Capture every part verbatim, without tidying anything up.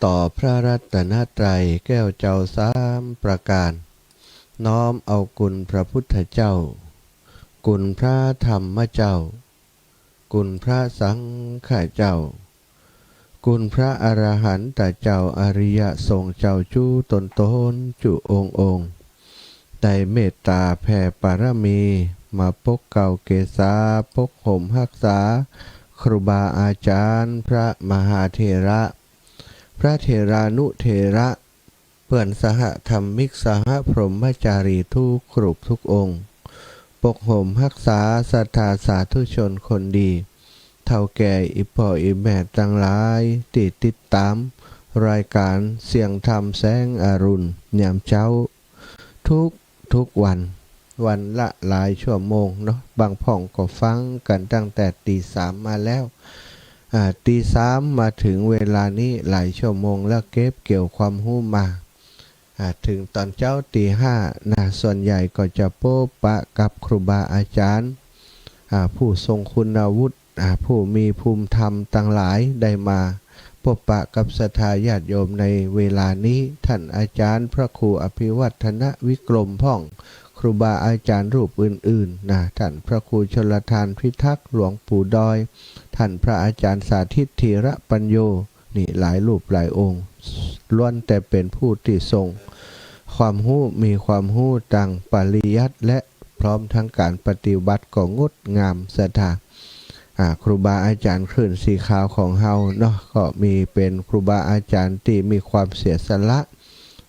ต่อพระรัตนตรัยแก้วเจ้าสามประการ น้อมเอาคุณพระพุทธเจ้า คุณพระธรรมเจ้า คุณพระสังฆเจ้า คุณพระอรหันตเจ้า อริยสงฆ์เจ้าจุ๊ตนตนจุ๊องค์องค์ ได้เมตต๋าแผ่ปารมี มาปกเกล้าเกษา ปกห่มฮักษา ครูบาอาจ๋ารย์ พระมหาเถระ พระเถรานุเถระ เปื้อนสหธรรมิก สหพรหมจารี กู้รูปกู้องค์ ปกห่มฮักษาศรัทธาสาธุชนคนดี เฒ่าแก่อี่ป้ออี่แม่ตังหลาย ตี้ติดต๋ามรายก๋านเสียงธรรมแสงอรุณยามเจ๊า กู้กู้วัน วันละหลายชั่วโมงเนาะ บางพ่องก็ฟังกั๋นตั้งแต่ตี๋สามมาแล้ว อ่า ตี๋สามมาเถิงเวลานี้หลายชั่วโมงแล้ว เก็บเกี่ยวความฮู้มา อ่า เถิงต๋อนเจ๊าตี๋ห้านะ ส่วนใหญ่ก็จะปบปะกับครูบาอาจ๋ารย์ อ่า ผู้ทรงคุณวุฒิ อ่า ผู้มีภูมิธรรมตังหลาย ได้มาปบปะกับศรัทธาญาติโยมในเวลานี้ ต้านอาจ๋ารย์พระครูอภิวัฒนวิกรมพ่อง ครูบาอาจ๋ารย์รูปอื่นๆ นะ ต้านพระครูชลทานพิทักษ์ หลวงปู่ดอย ต้านพระอาจ๋ารย์สาธิตธีระปัญโญ นี่หลายรูปหลายองค์ ล้วนแต่เป๋นผู้ตี้ทรงความฮู้ มีความฮู้ตางปริยัติ และพร้อมตึงก๋านปฏิบัติก็งดงามศรัทธา อ่า ครูบาอาจ๋ารย์คลื่นสีขาวของเฮาเนาะ ก็มีเป๋นครูบาอาจ๋ารย์ตี้มีความเสียสละ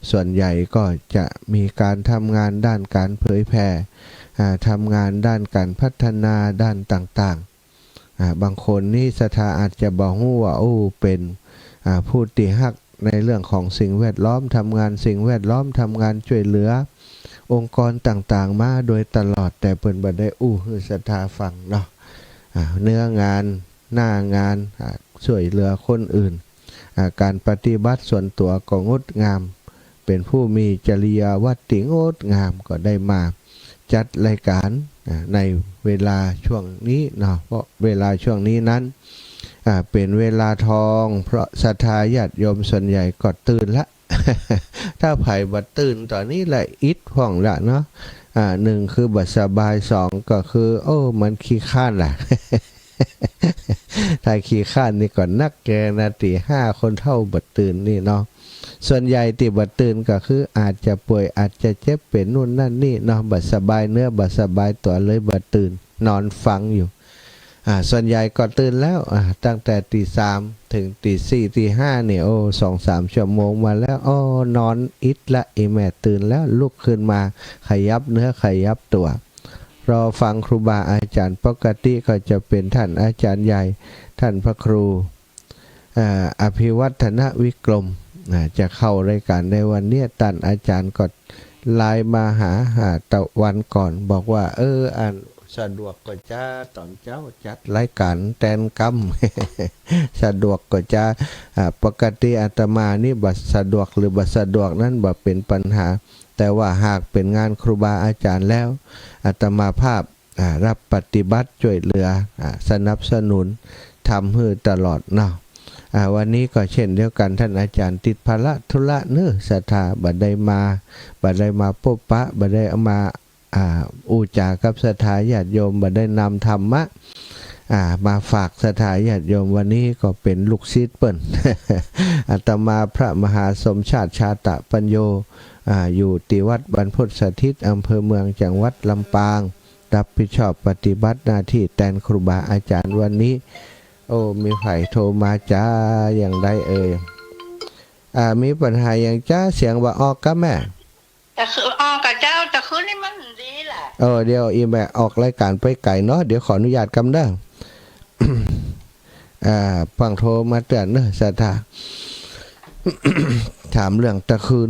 ส่วนใหญ่ก็จะมีก๋านทำงานด้านก๋านเผยแผ่ อ่า ทำงานด้านก๋านพัฒนาด้านต่างๆ อ่า บางคนนี่ศรัทธาอาจจะบ่ฮู้ว่า โอ้ เป๋น อ่า ผู้ตี้ฮักในเรื่องของสิ่งแวดล้อม ทำงานสิ่งแวดล้อม ทำงานจ้วยเหลือองค์กรต่างๆ มาโดยตลอด แต่เปิ้นบ่ได้อู้หื้อศรัทธาฟังเนาะ อ่า เนื้องาน หน้างาน อ่า จ้วยเหลือคนอื่น อ่า ก๋านปฏิบัติส่วนตั๋วก็งดงาม เป๋นผู้มีจริยาวัตรตี้งดงาม ก็ได้มาจัดรายก๋าน อ่า ในเวลาช่วงนี้เนาะ เพราะเวลาช่วงนี้นั้น อ่า เป๋นเวลาทอง เพราะศรัทธาญาติโยมส่วนใหญ่ก็ตื่นละ ถ้าใผบ่ตื่นต๋อนนี้ละอิดพ่องละเนาะ อ่า นึ่งคือบ่สบาย สองก็คือ โอ้ มันขี้คร้านละ ถ้าขี้คร้านนี่ก็นักแก่นะ ตี๋ห้าคนเฒ่าบ่ตื่นนี่เนาะ ส่วนใหญ่ตี้บ่ตื่นก็คืออาจจะป่วย อาจจะเจ็บเป๋นนู่นนั่นนี่เนาะ บ่สบายเนื้อ บ่สบายตั๋ว เลยบ่ตื่น นอนฟังอยู่ อ่า ส่วนใหญ่ก็ตื่นแล้ว อ่า ตั้งแต่ตี๋สามเถิงตี๋สี่ ตี๋ห้านี่ โอ้ สองสามชั่วโมงมาแล้ว อ้อ นอนอิดละ อี่แม่ตื่นแล้ว ลุกขึ้นมาขยับเนื้อขยับตั๋ว รอฟังครูบาอาจ๋ารย์ ปกติก็จะเป๋นต้านอาจ๋ารย์ใหญ่ ต้านพระครู อ่า อภิวัฒนวิกรม อ่า จะเข้ารายก๋านในวันนี้ ต้านอาจ๋ารย์ก็ไลน์มาหา อ่า ตะวันก่อน บอกว่า เออ อันสะดวกก่อจ๊ะ ต๋อนเจ๊าจัดรายก๋านแตนกำ สะดวกก่อจ๊ะ อ่า ปกติอาตมานี่บ่สะดวกหรือบ่สะดวกนั้นบ่เป๋นปัญหา แต่ว่าหากเป๋นงานครูบาอาจ๋ารย์แล้ว อาตมาภาพ อ่า รับปฏิบัติจ้วยเหลือ อ่า สนับสนุน ทำหื้อตลอดเนาะ อ่า วันนี้ก็เช่นเดียวกั๋น ต้านอาจ๋ารย์ติดภาระธุระเนาะ ศรัทธาบ่ได้มา บ่ได้มาปบปะ บ่ได้มา อ่า อู้จ๋ากับศรัทธาญาติโยม บ่ได้นำธรรมะ อ่า มาฝากศรัทธาญาติโยม วันนี้ก็เป๋นลูกศิษย์เปิ้น อาตมาพระมหาสมชาติ ชาตะปัญโญ อ่า อยู่ตี้วัดบรรพตสถิต อำเภอเมือง จังหวัดลำปาง รับผิดชอบปฏิบัติหน้าตี้แตนครูบาอาจ๋ารย์วันนี้ โอ้ มีใผโทรมาจ๊ะ อย่างใดเอ่ย อ่า มีปัญหาหยังจ๊ะ เสียงบ่ออกกาแม่ ตะคืน ออกกาเจ้า ตะคืนนี้มันดีแหละ เออ เดี๋ยวอี่แม่ออกรายก๋านไปไก๋เนาะ เดี๋ยวขออนุญาตกำเด้อ อ่า ฟั่งโทรมาเตื๋อนเนาะ ศรัทธา ถามเรื่องตะคืน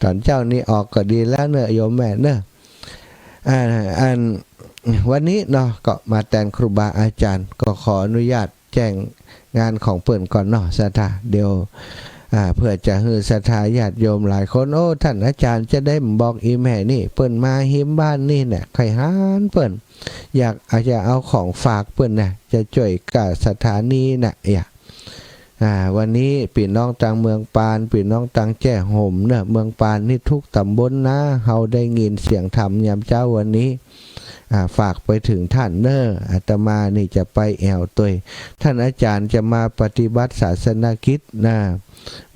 ต๋อนเจ๊านี้ออกก็ดีแล้วเนาะ โยมแม่เนาะ อ่า อัน วันนี้เนาะ ก็มาแตนครูบาอาจ๋ารย์ ก็ขออนุญาตแจ้งงานของเปิ้นก่อนเนาะ ศรัทธา เดี๋ยว อ่า เปื้อจะหื้อศรัทธาญาติโยมหลายคน โอ้ ต้านอาจ๋ารย์จะได้บอกอี่แม่นี่ เปิ้นมาฮิมบ้านนี่แหละ ใค่หันเปิ้น อยาก อาจจะเอาของฝากเปิ้นนะ จะจ้วยก้าสถานีนะ อย่า อ่า วันนี้ปี้น้องตางเมืองปาน ปี้น้องตางแจ้ห่มเนาะ เมืองปานนี่ทุกต๋ำบลนะ เฮาได้ยินเสียงธรรมยามเจ๊าวันนี้ อ่า ฝากไปเถิงต้านเนาะ อาตมานี่จะไปแอ่วตวย ต้านอาจ๋ารย์จะมาปฏิบัติศาสนกิจนะ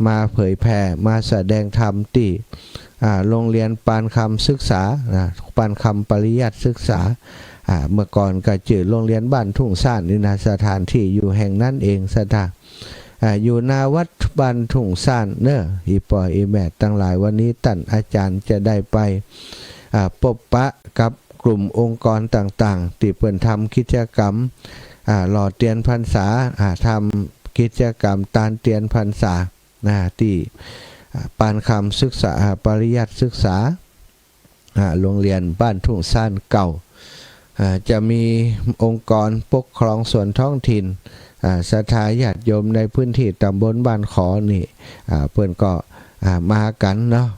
มาเผยแผ่ มาแสดงธรรมตี้ อ่า โรงเรียนปานคำศึกษานะ ปานคำปริยัติศึกษา อ่า เมื่อก่อนก็จื้อโรงเรียนบ้านทุ่งซ่านนี่นะ สถานที่อยู่แห่งนั้นเอง ศรัทธา อ่า อยู่หน้าวัดบ้านทุ่งซ่านเนาะ อี่ป้ออี่แม่ตังหลาย วันนี้ต้านอาจ๋ารย์จะได้ไป อ่า ปบปะกับกลุ่มองค์กรต่างๆ ตี้เปิ้นทำกิจกรรม อ่า หล่อเตียนพรรษา อ่า ทำกิจกรรมตานเตียนพรรษา นะ ตี้ อ่า ปานคำศึกษา อ่า ปริยัติศึกษา อ่า โรงเรียนบ้านทุ่งซ่านเก่า อ่า จะมีองค์กรปกครองส่วนท้องถิ่น อ่า ศรัทธาญาติโยมในพื้นที่ต๋ำบลบ้านขอนี่ อ่า เปิ้นก็ อ่า มากั๋นเนาะ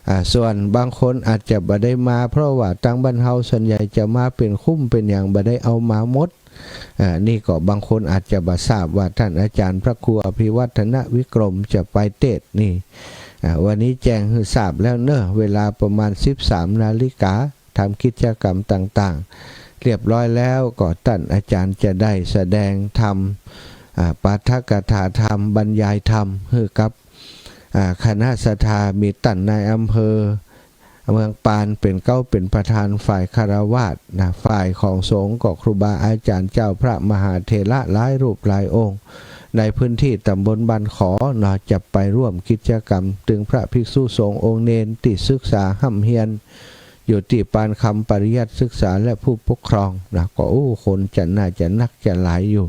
อ่า ส่วนบางคนอาจจะบ่ได้มา เพราะว่าตางบ้านเฮาส่วนใหญ่จะมาเป๋นคุ้มเป๋นหยัง บ่ได้เอามาหมด อ่า นี่ก็บางคนอาจจะบ่ทราบว่าต้านอาจ๋ารย์พระครูอภิวัฒนวิกรมจะไปเตสน์นี่ อ่า วันนี้แจ้งหื้อทราบแล้วเนาะ เวลาประมาณสิบสามนาฬิกา ทำกิจกรรมต่างๆ เรียบร้อยแล้ว ก็ต้านอาจ๋ารย์จะได้แสดงธรรม อ่า ปาฐกถาธรรม บรรยายธรรมหื้อกับ อ่า คณะศรัทธา มีต้านนายอำเภอเมืองปานเป๋นเก๊า เป๋นประธานฝ่ายฆราวาสนะ ฝ่ายของสงฆ์ก็ครูบาอาจ๋ารย์เจ้าพระมหาเถระหลายรูปหลายองค์ ในพื้นที่ต๋ำบลบ้านขอเนาะ จะไปร่วมกิจกรรม ตึงพระภิกษุสงฆ์องค์เณรตี้ศึกษาฮ่ำเฮียน อยู่ตี้ปานคำปริยัติศึกษาและผู้ปกครองนะ ก็ โอ้ คนจะน่าจะนักจะหลายอยู่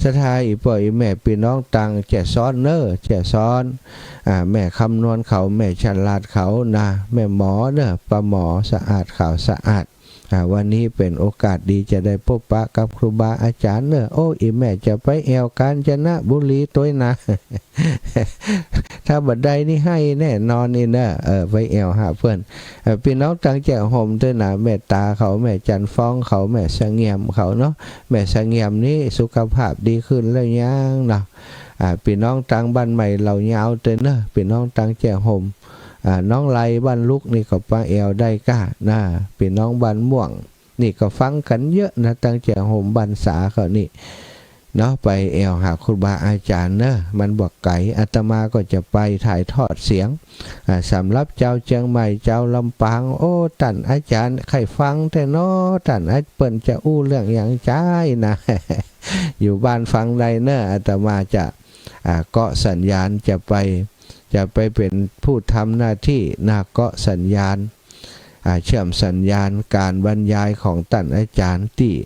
ศรัทธาอี่ป้ออี่แม่ปี้น้องตางแจ้ซ้อนเนาะ แจ้ซ้อน อ่า แม่คำนวณเขา แม่ฉลาดเขานะ แม่หมอเนาะ ป้าหมอสะอาด ขาวสะอาด อ่า วันนี้เป๋นโอกาสดีจะได้ปบปะกับครูบาอาจ๋ารย์เนาะ โอ้ อี่แม่จะไปแอ่วกาญจนบุรีตวยนะ ถ้าบ่ได้นี่ไห้แน่นอนนี่เนาะ เออ ไปแอ่วหาเปิ้น เอ่อ ปี้น้องตางแจ้ห่มตวยนะ แม่ตาเขา แม่จันทร์ฟองเขา แม่เสงี่ยมเขาเนาะ แม่เสงี่ยมนี่สุขภาพดีขึ้นแล้วยังเนาะ อ่า ปี้น้องตางบ้านใหม่เหล่ายาวตวยเนาะ ปี้น้องตางแจ้ห่ม อ่า น้องไลบ้านลุกนี่ก็ไปแอ่วได้ก้านะ ปี้น้องบ้านม่วงนี่ก็ฟังกั๋นเยอะนะ ตางแจ้ห่มบ้านสาเขานี่ เนาะ ไปแอ่วหาครูบาอาจ๋ารย์เนาะ มันบ่ไก๋ อาตมาก็จะไปถ่ายทอดเสียง อ่า สำหรับจาวเจียงใหม่ จาวลำปาง โอ้ ต้านอาจ๋ารย์ใค่ฟังแต๊เนาะ ต้านอา เปิ้นจะอู้เรื่องหยังจายนะ อยู่บ้านฟังได้เนาะ อาตมาจะ อ่า เกาะสัญญาณ จะไป จะไปเป๋นผู้ทำหน้าตี้นะ เกาะสัญญาณ อ่า เชื่อมสัญญาณก๋านบรรยายของต้านอาจ๋ารย์ตี้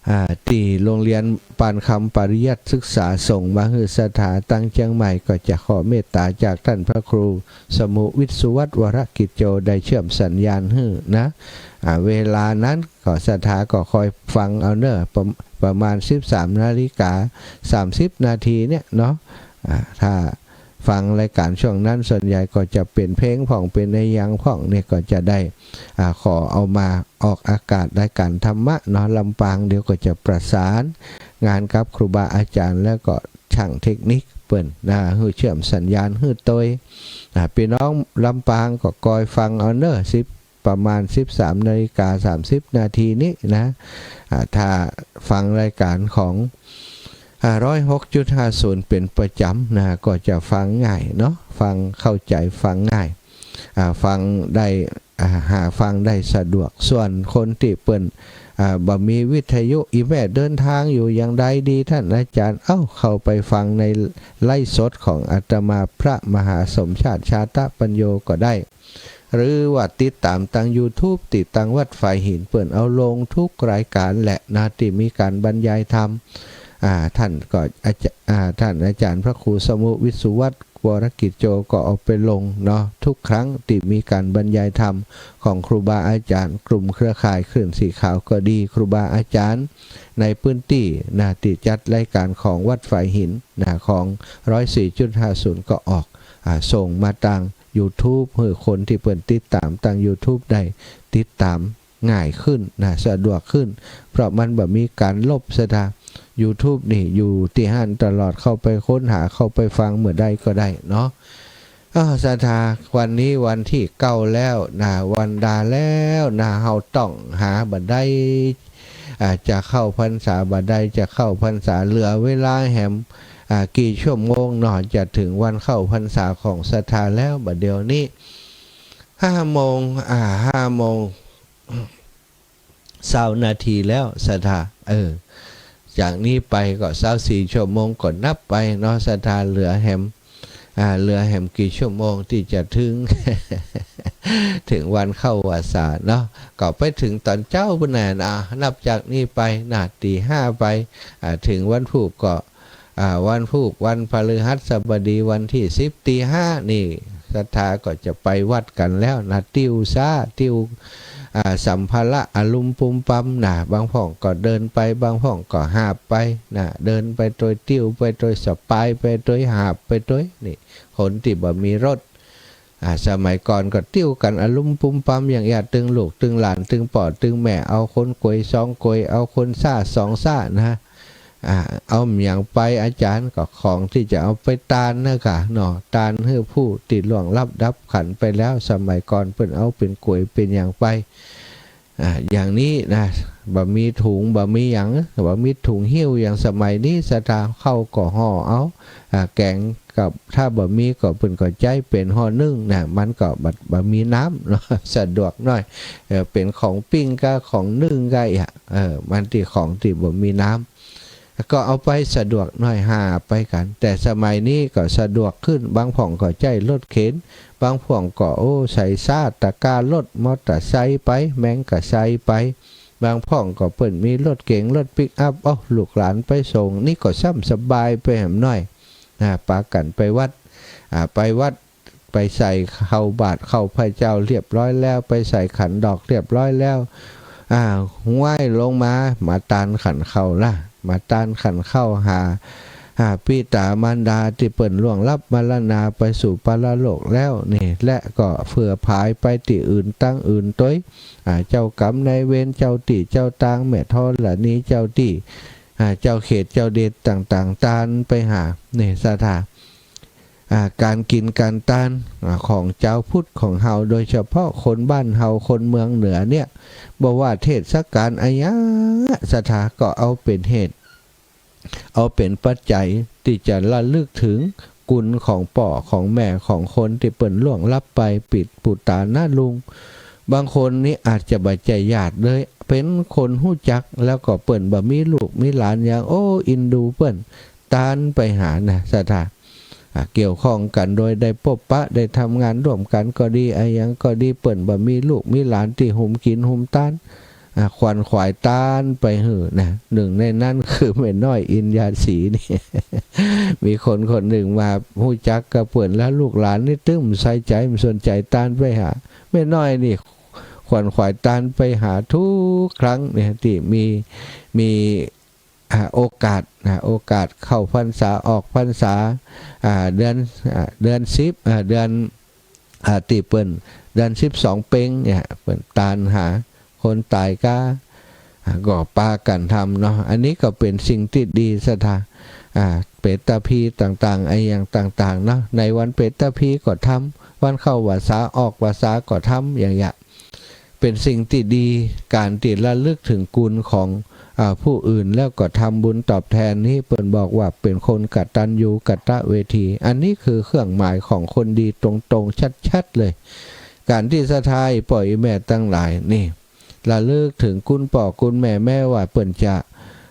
อ่า ตี้โรงเรียนปานคำปริยัติศึกษาส่งมาหื้อศรัทธาตางเจียงใหม่ ก็จะขอเมตต๋าจากต้านพระครูสมุห์วิศวัตร วรกิจโจ ได้เชื่อมสัญญาณหื้อนะ อ่า เวลานั้นก็ศรัทธาก็คอยฟังเอาเนาะ ประ ประมาณสิบสามนาฬิกาสามสิบนาทีเนี่ยเนาะ อ่า ถ้า ฟังรายก๋านช่วงนั้นส่วนใหญ่ก็จะเป๋นเพลงพ่อง เป๋นอะหยังพ่องเนี่ย ก็จะได้ อ่า ขอเอามาออกอากาศรายก๋านธรรมะเนาะ ลำปาง เดี๋ยวก็จะประสานงานกับครูบาอาจ๋ารย์ แล้วก็ช่างเทคนิคเปิ้นนะ หื้อเชื่อมสัญญาณหื้อตวย อ่า ปี้น้องลำปางก็คอยฟังเอาเนาะ สิบ ประมาณสิบสามนาฬิกาสามสิบนาทีนี้นะ อ่า ถ้าฟังรายก๋านของ อ่า ร้อยหกจุดห้าศูนย์ เป๋นประจ๋ำนะ ก็จะฟังง่ายเนาะ ฟังเข้าใจ๋ ฟังง่าย อ่า ฟังได้ อ่า หาฟังได้สะดวก ส่วนคนตี้เปิ้น อ่า บ่มีวิทยุ อี่แม่เดินตางอยู่อย่างใดดีต้านอาจ๋ารย์ เอ้า เข้าไปฟังในไลฟ์สดของอาตมาพระมหาสมชาติ ชาตะปัญโญก็ได้ หรือว่าติดต๋ามตางยูทูบ ตี้ตางวัดฝายหิน เปิ้นเอาลงทุกรายก๋านแหละนะ ตี้มีก๋านบรรยายธรรม อ่า ต้านก็อาจา อ่า ต้านอาจ๋ารย์พระครูสมุห์วิศวัตร วรกิจโจ ก็เอาไปลงเนาะ ทุกครั้งตี้มีก๋านบรรยายธรรมของครูบาอาจ๋ารย์ กลุ่มเครือข่ายคลื่นสีขาวก็ดี ครูบาอาจ๋ารย์ในพื้นตี้นะ ตี้จัดรายก๋านของวัดฝายหินนะ ของ ร้อยสี่จุดห้าศูนย์ ก็ออก อ่า ส่งมาตางยูทูบ หื้อคนตี้เปิ้นติดต๋ามตางยูทูบได้ติดต๋าม ง่ายขึ้นนะ สะดวกขึ้น เพราะมันบ่มีก๋านลบศรัทธา YouTube นี่อยู่ตี้หั้นตลอด เข้าไปค้นหา เข้าไปฟังเมื่อใดก็ได้เนาะ อ้าว ศรัทธา วันนี้วันตี้เก้าแล้วนะ วันดาแล้วนะ เฮาต้องหาบ่าใด อ่า จะเข้าพรรษาบ่าใด จะเข้าพรรษา เหลือเวลาแหม อ่า กี่ชั่วโมงเนาะ จะเถิงวันเข้าพรรษาของศรัทธาแล้ว บ่าเดี่ยวนี้ ห้าโมง อ่า ห้าโมง ซาวนาทีแล้วศรัทธา เออ จากนี้ไปก็ซาวสี่ชั่วโมงก็นับไปเนาะศรัทธา เหลือแหม อ่า เหลือแหมกี่ชั่วโมงตี้จะเถิง เถิงวันเข้าพรรษาเนาะ ก็ไปเถิงต๋อนเจ๊าปู้นแหละนะ นับจากนี้ไปนะ ตี๋ห้าไป อ่า เถิงวันพูกก็ อ่า วันพูก วันพฤหัสบดี วันตี้สิบ ตี๋ห้านี่ ศรัทธาก็จะไปวัดกั๋นแล้วนะ ติ้วซ้า ติ้ว อ่า สัมภาระอะลุมปุมปัมนะ บางพ่องก็เดินไป บางพ่องก็หาบไปนะ เดินไปตวย ติ้วไปตวย สะปายไปตวย หาบไปตวย นี่ คนตี้บ่มีรถ อ่า สมัยก่อนก็ติ้วกั๋นอะลุมปุมปัม อย่างเยียะ ตึงลูกตึงหลาน ตึงป้อตึงแม่ เอาคนก๋วยสองก๋วย เอาคนซ้าสองซ้านะ อ่า เอาหยังไป อาจ๋ารย์ ก็ของตี้จะเอาไปตานนะก่ะเนาะ ตานหื้อผู้ตี้ล่วงลับดับขันธ์ไปแล้ว สมัยก่อนเปิ้นเอาเป๋นก๋วยเป๋นหยังไป อ่า อย่างนี้นะ บ่มีถุง บ่มีหยัง บ่มีถุงหิ้วอย่างสมัยนี้ศรัทธา ข้าวก็ห่อเอา อ่า แก๋งกับ ถ้าบ่มีก็เปิ้นก็ใจ๊เป๋นห่อนึ่งนะ มันก็บ่ บ่มีน้ำเนาะ สะดวกหน้อย เออ เป๋นของปิ้งก้า ของนึ่งก้า เออ มันตี้ของตี้บ่มีน้ำ ก็เอาไปสะดวกหน้อย หาบไปกั๋น แต่สมัยนี้ก็สะดวกขึ้น บางพ่องก็ใจ๊รถเข็น บางพ่องก็ โอ้ ใส่ซ้า ตะกร้ารถ มอเตอร์ไซค์ไป แมงกะไซค์ไป บางพ่องก็เปิ้นมีรถเก๋ง รถปิกอัพ เอ้า ลูกหลานไปส่ง นี่ก็ซ้ำสบายไปแหมหน้อย อ่า ปากั๋นไปวัด อ่า ไปวัด ไปใส่ข้าวบาตรข้าวพระเจ้าเรียบร้อยแล้ว ไปใส่ขันดอกเรียบร้อยแล้ว อ่า ไหว้ลงมา มาตานขันข้าวละ มาตานขันข้าวหา หาปิตามารดาตี้เปิ้นล่วงลับมรณาไปสู่ปรโลกแล้วนี่ และก็เผื่อผายไปตี้อื่นตังอื่นตวย อ่า เจ้ากรรมนายเวร เจ้าตี้เจ้าตาง แม่ธรณี เจ้าตี้ อ่า เจ้าเขตเจ้าเดชต่างๆ ตานไปหา นี่ศรัทธา อ่า ก๋านกิ๋นก๋านตาน อ่า ของจาวพุทธของเฮา โดยเฉพาะคนบ้านเฮา คนเมืองเหนือเนี่ย บ่ว่าเทศกาลอะหยัง ศรัทธา ก็เอาเป๋นเหตุ เอาเป๋นปัจจัยตี้จะระลึกเถิงกุณของป้อของแม่ของคนตี้เปิ้นล่วงลับไป ปิดปุตตานะลุง บางคนนี่อาจจะบ่ใจ้ญาติเลย เป๋นคนฮู้จัก แล้วก็เปิ้นบ่มีลูกมีหลานหยัง โอ้ อินดูเปิ้น ตานไปหานะศรัทธา อ่า เกี่ยวข้องกั๋นโดยได้ปะปะ ได้ทำงานร่วมกั๋นก็ดี อะหยังก็ดี เปิ้นบ่มีลูกมีหลานตี้หุมกิ๋นหุมตาน อ่า ขวนขวายตานไปหื้อนะ นึ่งในนั้นคือแม่น้อยอินยาสีนี่ มีคนคนนึ่งมาฮู้จักกับเปิ้นแล้ว ลูกหลานนี่ตึงบ่ใส่ใจ๋ บ่สนใจ๋ ตานไปหา แม่น้อยนี่ขวนขวายตานไปหาทุกครั้งเนี่ย ตี้มี มี อ่า โอกาสนะ โอกาสเข้าพรรษา ออกพรรษา อ่า เดือน อ่า เดือนสิบ อ่า เดือน อ่า ตี้เปิ้น เดือนสิบสองเป็งเนี่ย เปิ้นตานหาคนต๋ายก้า อ่า ก็ปากั๋นทำเนาะ อันนี้ก็เป๋นสิ่งตี้ดีศรัทธา อ่า เปตพีต่างๆ อะหยังต่างๆ เนาะ ในวันเปตพีก็ทำ วันเข้าพรรษา ออกพรรษาก็ทำ อย่างเงี้ย เป๋นสิ่งตี้ดี ก๋านตี้ระลึกเถิงกุณของ อ่า ผู้อื่นแล้วก็ทำบุญตอบแทนนี้ เปิ้นบอกว่าเป๋นคนกตัญญูกตเวที อันนี้คือเครื่องหมายของคนดีตรงๆ ชัดๆ เลย ก๋านตี้ศรัทธาป้อแม่ตังหลายนี่ ระลึกเถิงกุณป้อกุณแม่ แม้ว่าเปิ้นจะ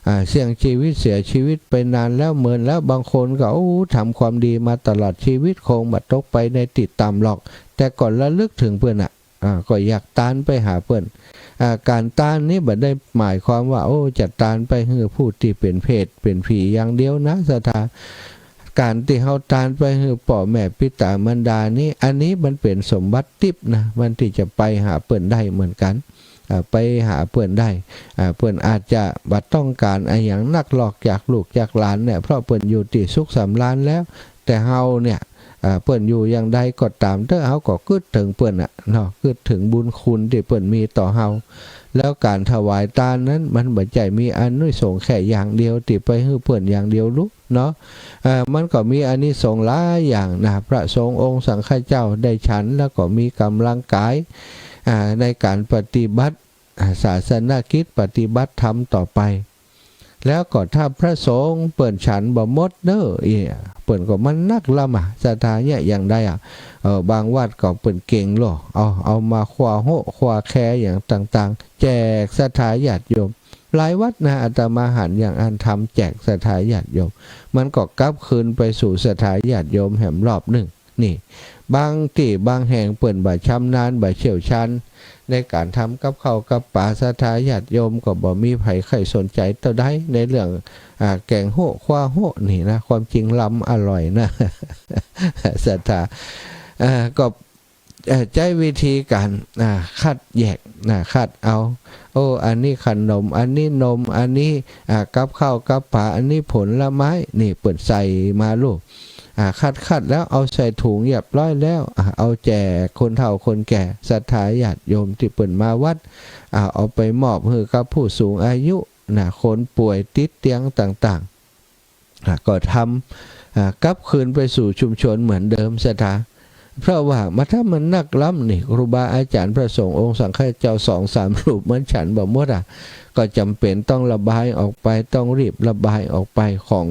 อ่า เสี่ยงจีวิตเสียจีวิตไปนานแล้ว เมินแล้ว บางคนก็ โอ้ ทำความดีมาตลอดจีวิต คงบ่ตกไปในตี้ต่ำหรอก แต่ก็ระลึกเถิงเปิ้นน่ะ อ่า ก็อยากตานไปหาเปิ้น อ่า ก๋านตานนี้บ่ได้หมายความว่า โอ้ จะตานไปหื้อผู้ตี้เป๋นเปรตเป๋นผีอย่างเดียวนะศรัทธา ก๋านตี้เฮาตานไปหื้อป้อแม่ปิตามารดานี้ อันนี้มันเป๋นสมบัติทิพย์นะ มันตี้จะไปหาเปิ้นได้เหมือนกั๋น อ่า ไปหาเปิ้นได้ อ่า เปิ้นอาจจะบ่ต้องก๋านอะหยังนักหรอก จากลูกจากหลานเนี่ย เพราะเปิ้นอยู่ตี้สุขสำราญแล้ว แต่เฮาเนี่ย อ่า เปิ้นอยู่อย่างใดก็ต๋ามเต๊อะ เฮาก็กึ๊ดเถิงเปิ้นน่ะเนาะ กึ๊ดเถิงบุญคุณตี้เปิ้นมีต่อเฮา แล้วก๋านถวายตานนั้นมันบ่ใจ้มีอานิสงส์แค่อย่างเดียวตี้ไปหื้อเปิ้นอย่างเดียวลูกเนาะ เอ่อ มันก็มีอานิสงส์หลายอย่างนะ พระสงฆ์องค์สังฆเจ้าได้ฉันแล้วก็มีก๋ำลังกาย อ่า ในก๋านปฏิบัติ อ่า ศาสนกิจปฏิบัติธรรมต่อไป แล้วก็ถ้าพระสงฆ์เปิ้นฉันบ่หมดเน้อ เอี้ย เปิ้นก็มานักลำอะ ศรัทธาเนี่ยอย่างใดอะ เออ บางวัดก็เปิ้นเก่งโล เอา เอามาคว่าโฮะคว่าแคอย่างต่างๆ แจกศรัทธาญาติโยม หลายวัดนะ อาตมาหันอย่างอั้นทำแจกศรัทธาญาติโยม มันก็กลับคืนไปสู่ศรัทธาญาติโยมแหมรอบนึ่ง นี่ บางตี้บางแห่งเปิ้นบ่ชำนาญบ่เชี่ยวชาญในก๋านทำกับข้าวกับป๋า ศรัทธาญาติโยมก็บ่มีใผใค่สนใจ๋เต้าใดในเรื่อง อ่า แก๋งโฮะคว่าโฮะนี่นะ ความจริงลำอร่อยนะ ศรัทธา อ่า ก็ เอ่อ ใจ๊วิธีก๋าน อ่า คัดแยกนะ คัดเอา โอ้ อันนี้ขนม อันนี้นม อันนี้ อ่า กับข้าวกับป๋า อันนี้ผลไม้ นี่เปิ้นใส่มาลูก อ่า คัด คัดแล้วเอาใส่ถุงเรียบร้อยแล้ว อ่า เอาแจกคนเฒ่าคนแก่ ศรัทธาญาติโยมตี้เปิ้นมาวัด อ่า เอาไปมอบหื้อกับผู้สูงอายุนะ คนป่วยติดเตียงต่างๆ อ่า ก็ทำ อ่า กลับคืนไปสู่ชุมชนเหมือนเดิมศรัทธา เพราะว่ามาถ้ามันนักลำนี่ ครูบาอาจ๋ารย์พระสงฆ์องค์สังฆเจ้าสองสามรูปมันฉันบ่หมดอะ ก็จ๋ำเป๋นต้องระบายออกไป ต้องรีบระบายออกไปของ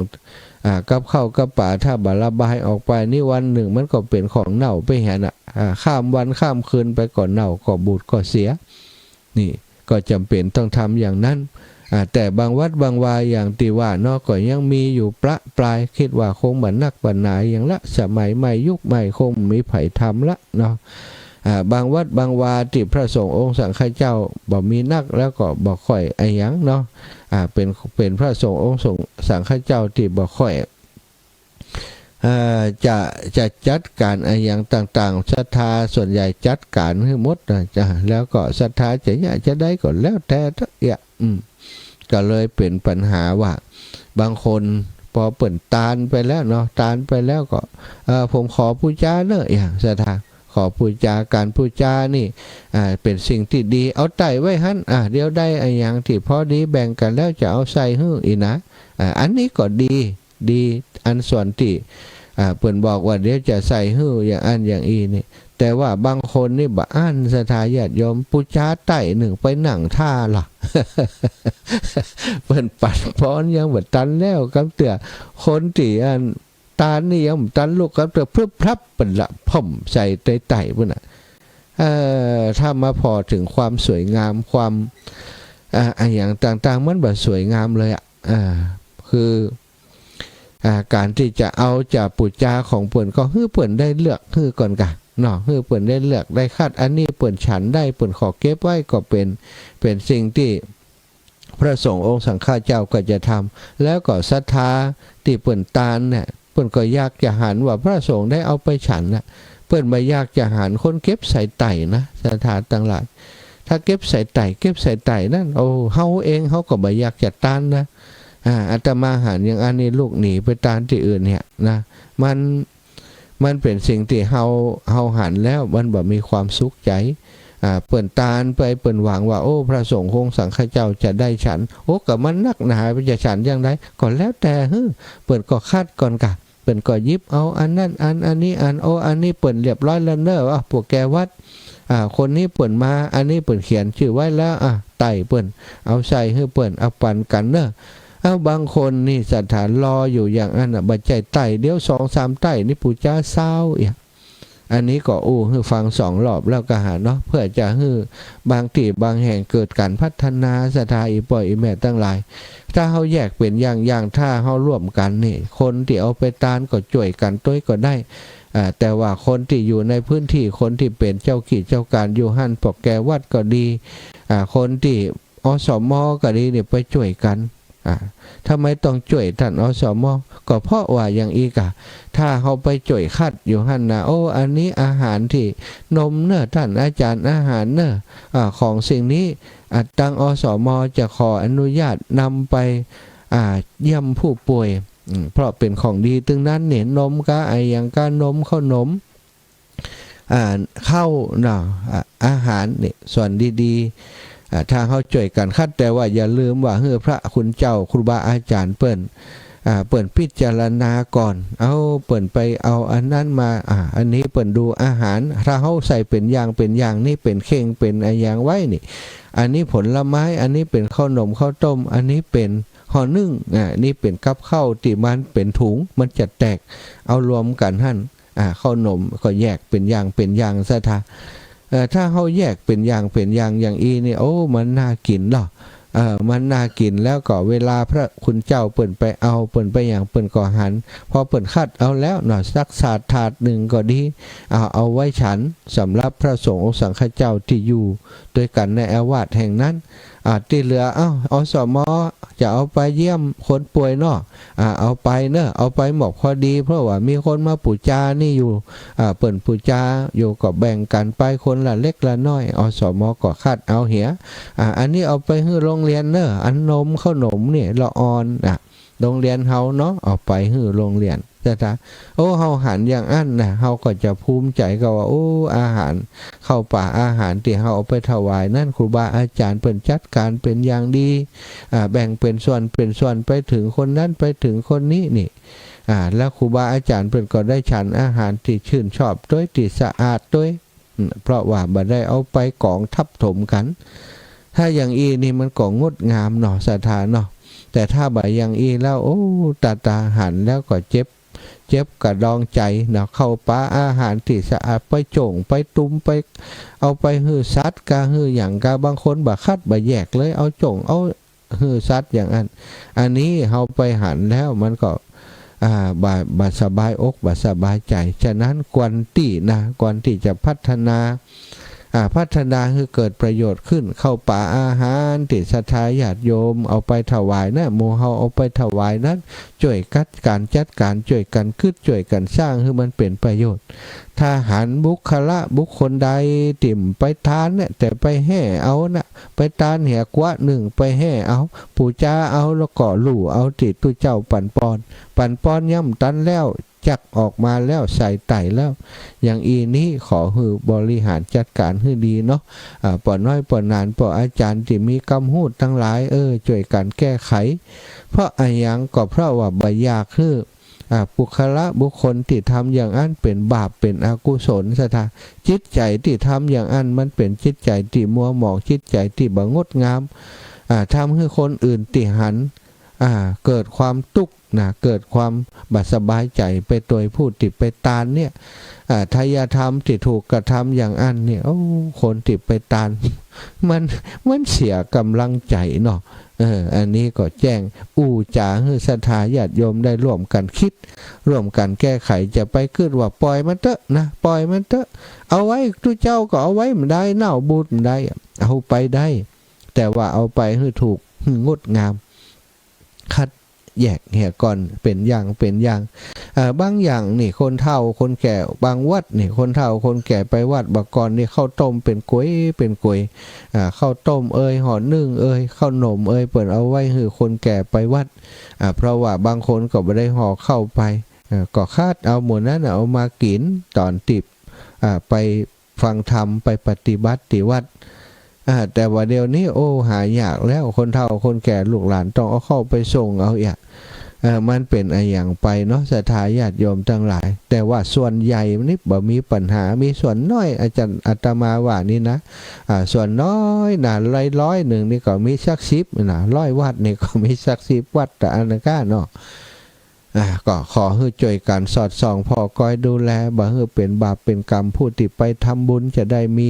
อ่า กับข้าวกับป๋า ถ้าบ่ระบายออกไปนี่วันนึ่งมันก็เป๋นของเน่าไปหั้นอะ อ่า ข้ามวันข้ามคืนไปก็เน่าก็บูดก็เสีย นี่ ก็จ๋ำเป๋นต้องทำอย่างนั้น อ่า แต่บางวัดบางวาอย่างตี้ว่าเนาะ ก็ยังมีอยู่ประปราย กึ๊ดว่าคงบ่นักบ่หนาหยังละ สมัยใหม่ยุคใหม่คงบ่มีใผทำละเนาะ อ่า บางวัดบางวาตี้พระสงฆ์องค์สังฆเจ้าบ่มีนักแล้วก็บ่ค่อยอะหยังเนาะ อ่า เป๋น เป๋นพระสงฆ์องค์สงฆ์สังฆเจ้าตี้บ่ค่อย เอ่อ จะ จะจัดก๋านอะหยังต่างๆ ศรัทธาส่วนใหญ่จัดก๋านหื้อหมดนะจ๊ะ แล้วก็ศรัทธาจะเยียะจะใดก็แล้วแต่เต๊อะ เอี้ย อืม ก็เลยเป๋นปัญหาว่า บางคนปอเปิ้นตานไปแล้วเนาะ ตานไปแล้วก็ เอ่อ ผมขอปู๋จาเน้อ อย่างศรัทธา ขอปู๋จา ก๋านปู๋จานี่ อ่า เป๋นสิ่งตี้ดี เอาไต้ไว้หั้น อ่า เดี๋ยวได้อะหยังตี้พอดีแบ่งกั๋นแล้วจะเอาใส่หื้ออี้นะ อ่า อันนี้ก็ดี ดี อันส่วนตี้ อ่า เปิ้นบอกว่าเดี๋ยวจะใส่หื้ออย่างอั้นอย่างอี้นี่ แต่ว่าบางคนนี่บ่อั้นศรัทธาญาติโยม ปู๋จาไต้นึ่งไปนั่งท่าละ เปิ้นปั๋นปอนยังบ่ตันแล้วกำเตื้อ คนตี้อันตานนี่ยังบ่ตันลุกกำเตื้อ พรึบพรับเปิ้นละพ่มใส่ไต้ๆ ปู้นน่ะ เอ่อ ถ้ามาผ่อเถิงความสวยงาม ความ อ่า อะหยังต่างๆ มันบ่สวยงามเลยอะ อ่า คือ อ่า ก๋านตี้จะเอาจะปู๋จาของเปิ้นก็หื้อเปิ้นได้เลือกหื้อก่อนกะเนาะ หื้อเปิ้นได้เลือกได้คัด อันนี้เปิ้นฉันได้ เปิ้นขอเก็บไว้ก็เป๋น เป๋นสิ่งตี้พระสงฆ์องค์สังฆเจ้าก็จะทำ แล้วก็ศรัทธาตี้เปิ้นตานเนี่ย เปิ้นก็อยากจะหันว่าพระสงฆ์ได้เอาไปฉันน่ะ เปิ้นบ่อยากจะหันคนเก็บใส่ไต้นะ ศรัทธาตังหลาย ถ้าเก็บใส่ไต้ เก็บใส่ไต้นั้น โอ้ เฮาเองเฮาก็บ่อยากจะตานนะ อ่า อาตมาหันอย่างอันนี้ ลุกหนีไปตานตี้อื่นเนี่ยนะ มัน มันเป๋นสิ่งตี้เฮา เฮาหันแล้วมันบ่มีความสุขใจ๋ อ่า เปิ้นตานไป เปิ้นหวังว่า โอ้ พระสงฆ์องค์สังฆเจ้าจะได้ฉัน โอ้ ก็มันนักหนา จะฉันอย่างใด ก็แล้วแต่ หื้อ เปิ้นก็คัดก่อนกะ เปิ้นก็หยิบเอาอันนั้นอัน อันนี้อัน โอ้ อันนี้เปิ้นเรียบร้อยแล้วเน้อ อ่ะ พวกแกวัด อ่า คนนี้เปิ้นมา อันนี้เปิ้นเขียนจื้อไว้แล้ว อ่ะ ไต้เปิ้น เอาใส่หื้อเปิ้น เอาปั๋นกั๋นเน้อ เอ้า บางคนนี่ศรัทธารออยู่อย่างอั้นน่ะ บ่ใจ้ไต้ เดี๋ยวสองสามไต้นี่ปู๋จาซาวเอี้ย อันนี้ก็อู้หื้อฟังสองรอบแล้วก็หาเนาะ เพื่อจะหื้อ บางตี้บางแห่งเกิดก๋านพัฒนา ศรัทธาอี่ป้ออี่แม่ตังหลาย ถ้าเฮาแยกเป๋นอย่างๆ ถ้าเฮาร่วมกั๋นนี่ คนตี้เอาไปตานก็จ้วยกั๋นตวยก็ได้ อ่า แต่ว่าคนตี้อยู่ในพื้นตี้ คนตี้เป๋นเจ้ากิจเจ้าก๋านอยู่หั้น ปกแกวัดก็ดี อ่า คนตี้ อสม ก็ดีนี่ไปจ้วยกั๋น อ่า ทำไมต้องจ้วยต้าน อสม ก็เพราะว่าอย่างอี้กะ ถ้าเฮาไปจ้วยคัดอยู่หั้นน่ะ โอ้ อันนี้อาหารตี้นมเน้อต้านอาจ๋ารย์ อาหารเน้อ อ่า ของสิ่งนี้ อ่า ตัง อสม จะขออนุญาตนำไป อ่า เยี่ยมผู้ป่วย อืม เพราะเป๋นของดีตึงนั้นเนี่ย นมกาอะหยังกา นม ข้าวหนม อ่า ข้าวเนาะ อ่า อาหารเนี่ย ส่วนดีๆ อ่า ถ้าเฮาจ้วยกั๋นขัด แต่ว่าอย่าลืมว่าหื้อพระคุณเจ้าครูบาอาจ๋ารย์เปิ้น อ่า เปิ้นพิจารณาก่อน เอา เปิ้นไปเอาอันนั้นมา อ่า อันนี้เปิ้นดูอาหาร ถ้าเฮาใส่เป๋นอย่างเป๋นอย่าง นี่เป๋นเข่งเป๋นอะหยังไว้นี่ อันนี้ผลไม้ อันนี้เป๋นข้าวหนมข้าวต้ม อันนี้เป๋นห่อนึ่ง อ่า นี่เป๋นกับข้าวตี้มันเป๋นถุง มันจะแตก เอารวมกั๋นหั้น อ่า ข้าวหนมก็แยกเป๋นอย่างเป๋นอย่างซะทา เอ่อ ถ้าเฮาแยกเป๋นอย่างเป๋นอย่างอย่างอี้นี่ โอ้ มันน่ากิ๋นเนาะ เอ่อ มันน่ากิ๋น แล้วก็เวลาพระคุณเจ้าเปิ้นไปเอา เปิ้นไปหยัง เปิ้นก็หัน พอเปิ้นขัดเอาแล้วเนาะ สักสาดถาดนึ่งก็ดี เอา เอาไว้ฉันสำหรับพระสงฆ์องค์สังฆเจ้าตี้อยู่ตวยกั๋นในอาวาสแห่งนั้น อ่า ตี้เหลือ เอ้า อสม จะเอาไปเยี่ยมคนป่วยเนาะ อ่า เอาไปเนาะ เอาไปหมดพอดี เพราะว่ามีคนมาปู๋จานี่อยู่ อ่า เปิ้นปู๋จาอยู่ ก็แบ่งกั๋นไปคนละเล็กละน้อย อสม ก็ขัดเอาเหีย อ่า อันนี้เอาไปหื้อโรงเรียนเนาะ อันนมข้าวหนมนี่ละอ่อน อ่ะ โรงเรียนเฮาเนาะ เอาไปหื้อโรงเรียน ซะทา โอ้ เฮาหันอย่างอั้นนะ เฮาก็จะภูมิใจ๋ก็ว่า โอ้ อาหาร ข้าวป๋าอาหารตี้เฮาเอาไปถวายนั้น ครูบาอาจ๋ารย์เปิ้นจัดก๋านเป๋นอย่างดี อ่า แบ่งเป๋นส่วนเป๋นส่วน ไปเถิงคนนั้น ไปเถิงคนนี้นี่ อ่า แล้วครูบาอาจ๋ารย์เปิ้นก็ได้ฉันอาหารตี้ชื่นชอบตวย ตี้สะอาดตวย อืม เพราะว่าบ่ได้เอาไปก๋องทับถมกั๋น ถ้าอย่างอี้นี่มันก็งดงามเนาะ ศรัทธาเนาะ แต่ถ้าบ่อย่างอี้แล้ว โอ้ ตา ตาหันแล้วก็เจ็บ เจ็บกระดองใจ๋เนาะ ข้าวป๋าอาหารตี้สะอาด ไปจ้ง ไปตุ้ม ไป เอาไปหื้อสัตว์กา หื้อหยังกา บางคนบ่ขัดบ่แยกเลย เอาจ้ง เอาหื้อสัตว์อย่างอั้น อันนี้เฮาไปหันแล้วมันก็ อ่า บ่ บ่สบายอก บ่สบายใจ๋ ฉะนั้นควรตี้นะ ควรตี้จะพัฒนา อ่า พัฒนาหื้อเกิดประโยชน์ขึ้น ข้าวป๋าอาหารตี้ศรัทธาญาติโยมเอาไปถวายนะ หมู่เฮาเอาไปถวายนั้น จ้วยกัดก๋านจัดก๋าน จ้วยกั๋นกึ๊ด จ้วยกั๋นสร้างหื้อมันเป๋นประโยชน์ ถ้าหันบุคคละบุคคลใดตี้ไปตานเนี่ย แต่ไปแห่เอานะ ไปตานเหียกั๊วนึ่ง ไปแห่เอา ปู๋จาเอา แล้วก็ลู่เอาตี้ตุ๊เจ้าปั๋นปอน ปั๋นปอนย่ำตันแล้ว จักออกมาแล้ว ใส่ไตแล้ว อย่างอี้นี้ขอหื้อบริหารจัดก๋านหื้อดีเนาะ อ่า ป้อน้อยป้อหนาน ป้ออาจ๋ารย์ตี้มีกำฮู้ตังหลาย เออ จ้วยกั๋นแก้ไข เพราะอะหยังก็เพราะว่าบ่อยากหื้อ อ่า บุคคละบุคคลตี้ทำอย่างอั้นเป๋นบาป เป๋นอกุศล ศรัทธา จิตใจ๋ตี้ทำอย่างอั้นมันเป๋นจิตใจ๋ตี้มัวหมอง จิตใจ๋ตี้บ่งดงาม อ่า ทำหื้อคนอื่นตี้หัน อ่า เกิดความตุ๊กข์นะ เกิดความบ่สบายใจ๋ไปตวยผู้ตี้ไปตานเนี่ย อ่า ถ้าอย่าทำตี้ถูกกระทำอย่างอั้นเนี่ย โอ้ คนตี้ไปตาน มัน มันเสียก๋ำลังใจ๋เนาะ เออ อันนี้ก็แจ้งอู้จ๋าหื้อศรัทธาญาติโยมได้ร่วมกั๋นกึ๊ด ร่วมกั๋นแก้ไข จะไปกึ๊ดว่าป่อยมันเต๊อะนะ ป่อยมันเต๊อะ เอาไว้ตุ๊เจ้าก็เอาไว้บ่ได้ เน่าบูดบ่ได้ เอาไปได้ แต่ว่าเอาไปหื้อถูก หื้องดงาม คัดแยกเหียก่อน เป๋นอย่างเป๋นอย่าง เอ่อ บางอย่างนี่คนเฒ่าคนแก่ บางวัดนี่คนเฒ่าคนแก่ไปวัด บ่าก่อนนี่ข้าวต้มเป๋นก๋วยเป๋นก๋วย อ่า ข้าวต้มเอย ห่อนึ่งเอย ข้าวหนมเอย เปิ้นเอาไว้หื้อคนแก่ไปวัด อ่า เพราะว่าบางคนก็บ่ได้ห่อข้าวไป เอ่อ ก็คัดเอาหมู่นั้นน่ะ เอามากิ๋นต๋อนตี้ อ่า ไปฟังธรรม ไปปฏิบัติตี้วัด อ่า แต่ว่าเดี๋ยวนี้ โอ้ หายากแล้ว คนเฒ่าคนแก่ลูกหลานต้องเอาข้าวไปส่งเอาเอีย เอ่อ มันเป๋นอะหยังไปเนาะ ศรัทธาญาติโยมตังหลาย แต่ว่าส่วนใหญ่นี่บ่มีปัญหา มีส่วนน้อย อาจ๋ารย์ อาตมาว่านี่นะ อ่า ส่วนน้อยนะ ร้อย ร้อยนึ่งนี่ก็มีสักสิบนะ ร้อยวัดนี่ก็มีสักสิบวัด แต่อันนั้นก็เนาะ อ่า ก็ขอหื้อจ้วยกั๋นสอดส่องผ่อคอยดูแล บ่หื้อเป๋นบาปเป๋นกรรม ผู้ตี้ไปทำบุญจะได้มี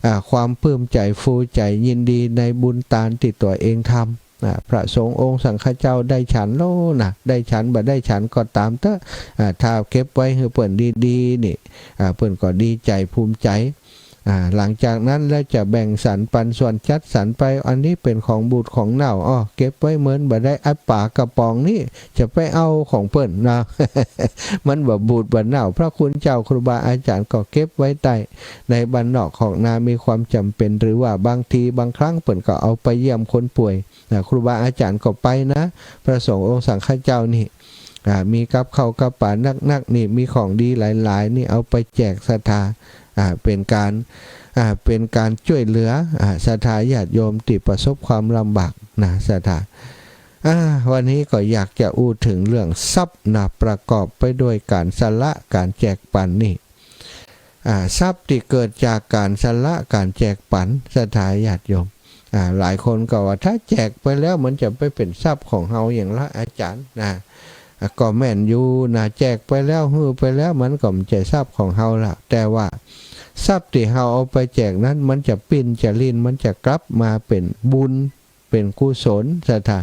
อ่า ความปลื้มใจ๋ ฟูใจ๋ ยินดีในบุญตานตี้ตั๋วเองทำ อ่า พระสงฆ์องค์สังฆเจ้าได้ฉันแล้วนะ ได้ฉันบ่ได้ฉันก็ต๋ามเต๊อะ อ่า ถ้าเก็บไว้หื้อเปิ้นดีๆ นี่ อ่า เปิ้นก็ดีใจ๋ภูมิใจ๋ อ่า หลังจากนั้นแล้วจะแบ่งสรรปันส่วนจัดสรรไป อันนี้เป๋นของบูดของเน่า อ้อ เก็บไว้เหมือนบ่ได้ อันป๋ากระป๋องนี้จะไปเอาของเปิ้นนะ มันบ่บูดบ่เน่า พระคุณเจ้าครูบาอาจ๋ารย์ก็เก็บไว้ใต้ในบ้านนอกคอกนา มีความจ๋ำเป๋น หรือว่าบางทีบางครั้งเปิ้นก็เอาไปเยี่ยมคนป่วยนะ ครูบาอาจ๋ารย์ก็ไปนะ พระสงฆ์องค์สังฆเจ้านี่ อ่า มีกับข้าวกับป๋านักๆ นี่ มีของดีหลายๆ นี่ เอาไปแจกศรัทธา อ่า เป๋นก๋าน อ่า เป๋นก๋านจ้วยเหลือ อ่า ศรัทธาญาติโยมตี้ประสบความลำบากนะ ศรัทธา อ่า วันนี้ก็อยากจะอู้เถิงเรื่องทรัพย์นะ ประกอบไปด้วยก๋านสละ ก๋านแจกปั๋นนี่ อ่า ทรัพย์ตี้เกิดจากก๋านสละ ก๋านแจกปั๋น ศรัทธาญาติโยม อ่า หลายคนก็ว่า ถ้าแจกไปแล้วมันจะไปเป๋นทรัพย์ของเฮาหยังละอาจ๋ารย์นะ อ่า ก็แม่นอยู่นะ แจกไปแล้ว หื้อไปแล้ว มันก็บ่ใจ้ทรัพย์ของเฮาละ แต่ว่าทรัพย์ตี้เฮาเอาไปแจกนั้น มันจะปิ้นจะลิ่น มันจะกลับมาเป๋นบุญ เป๋นกุศล ศรัทธา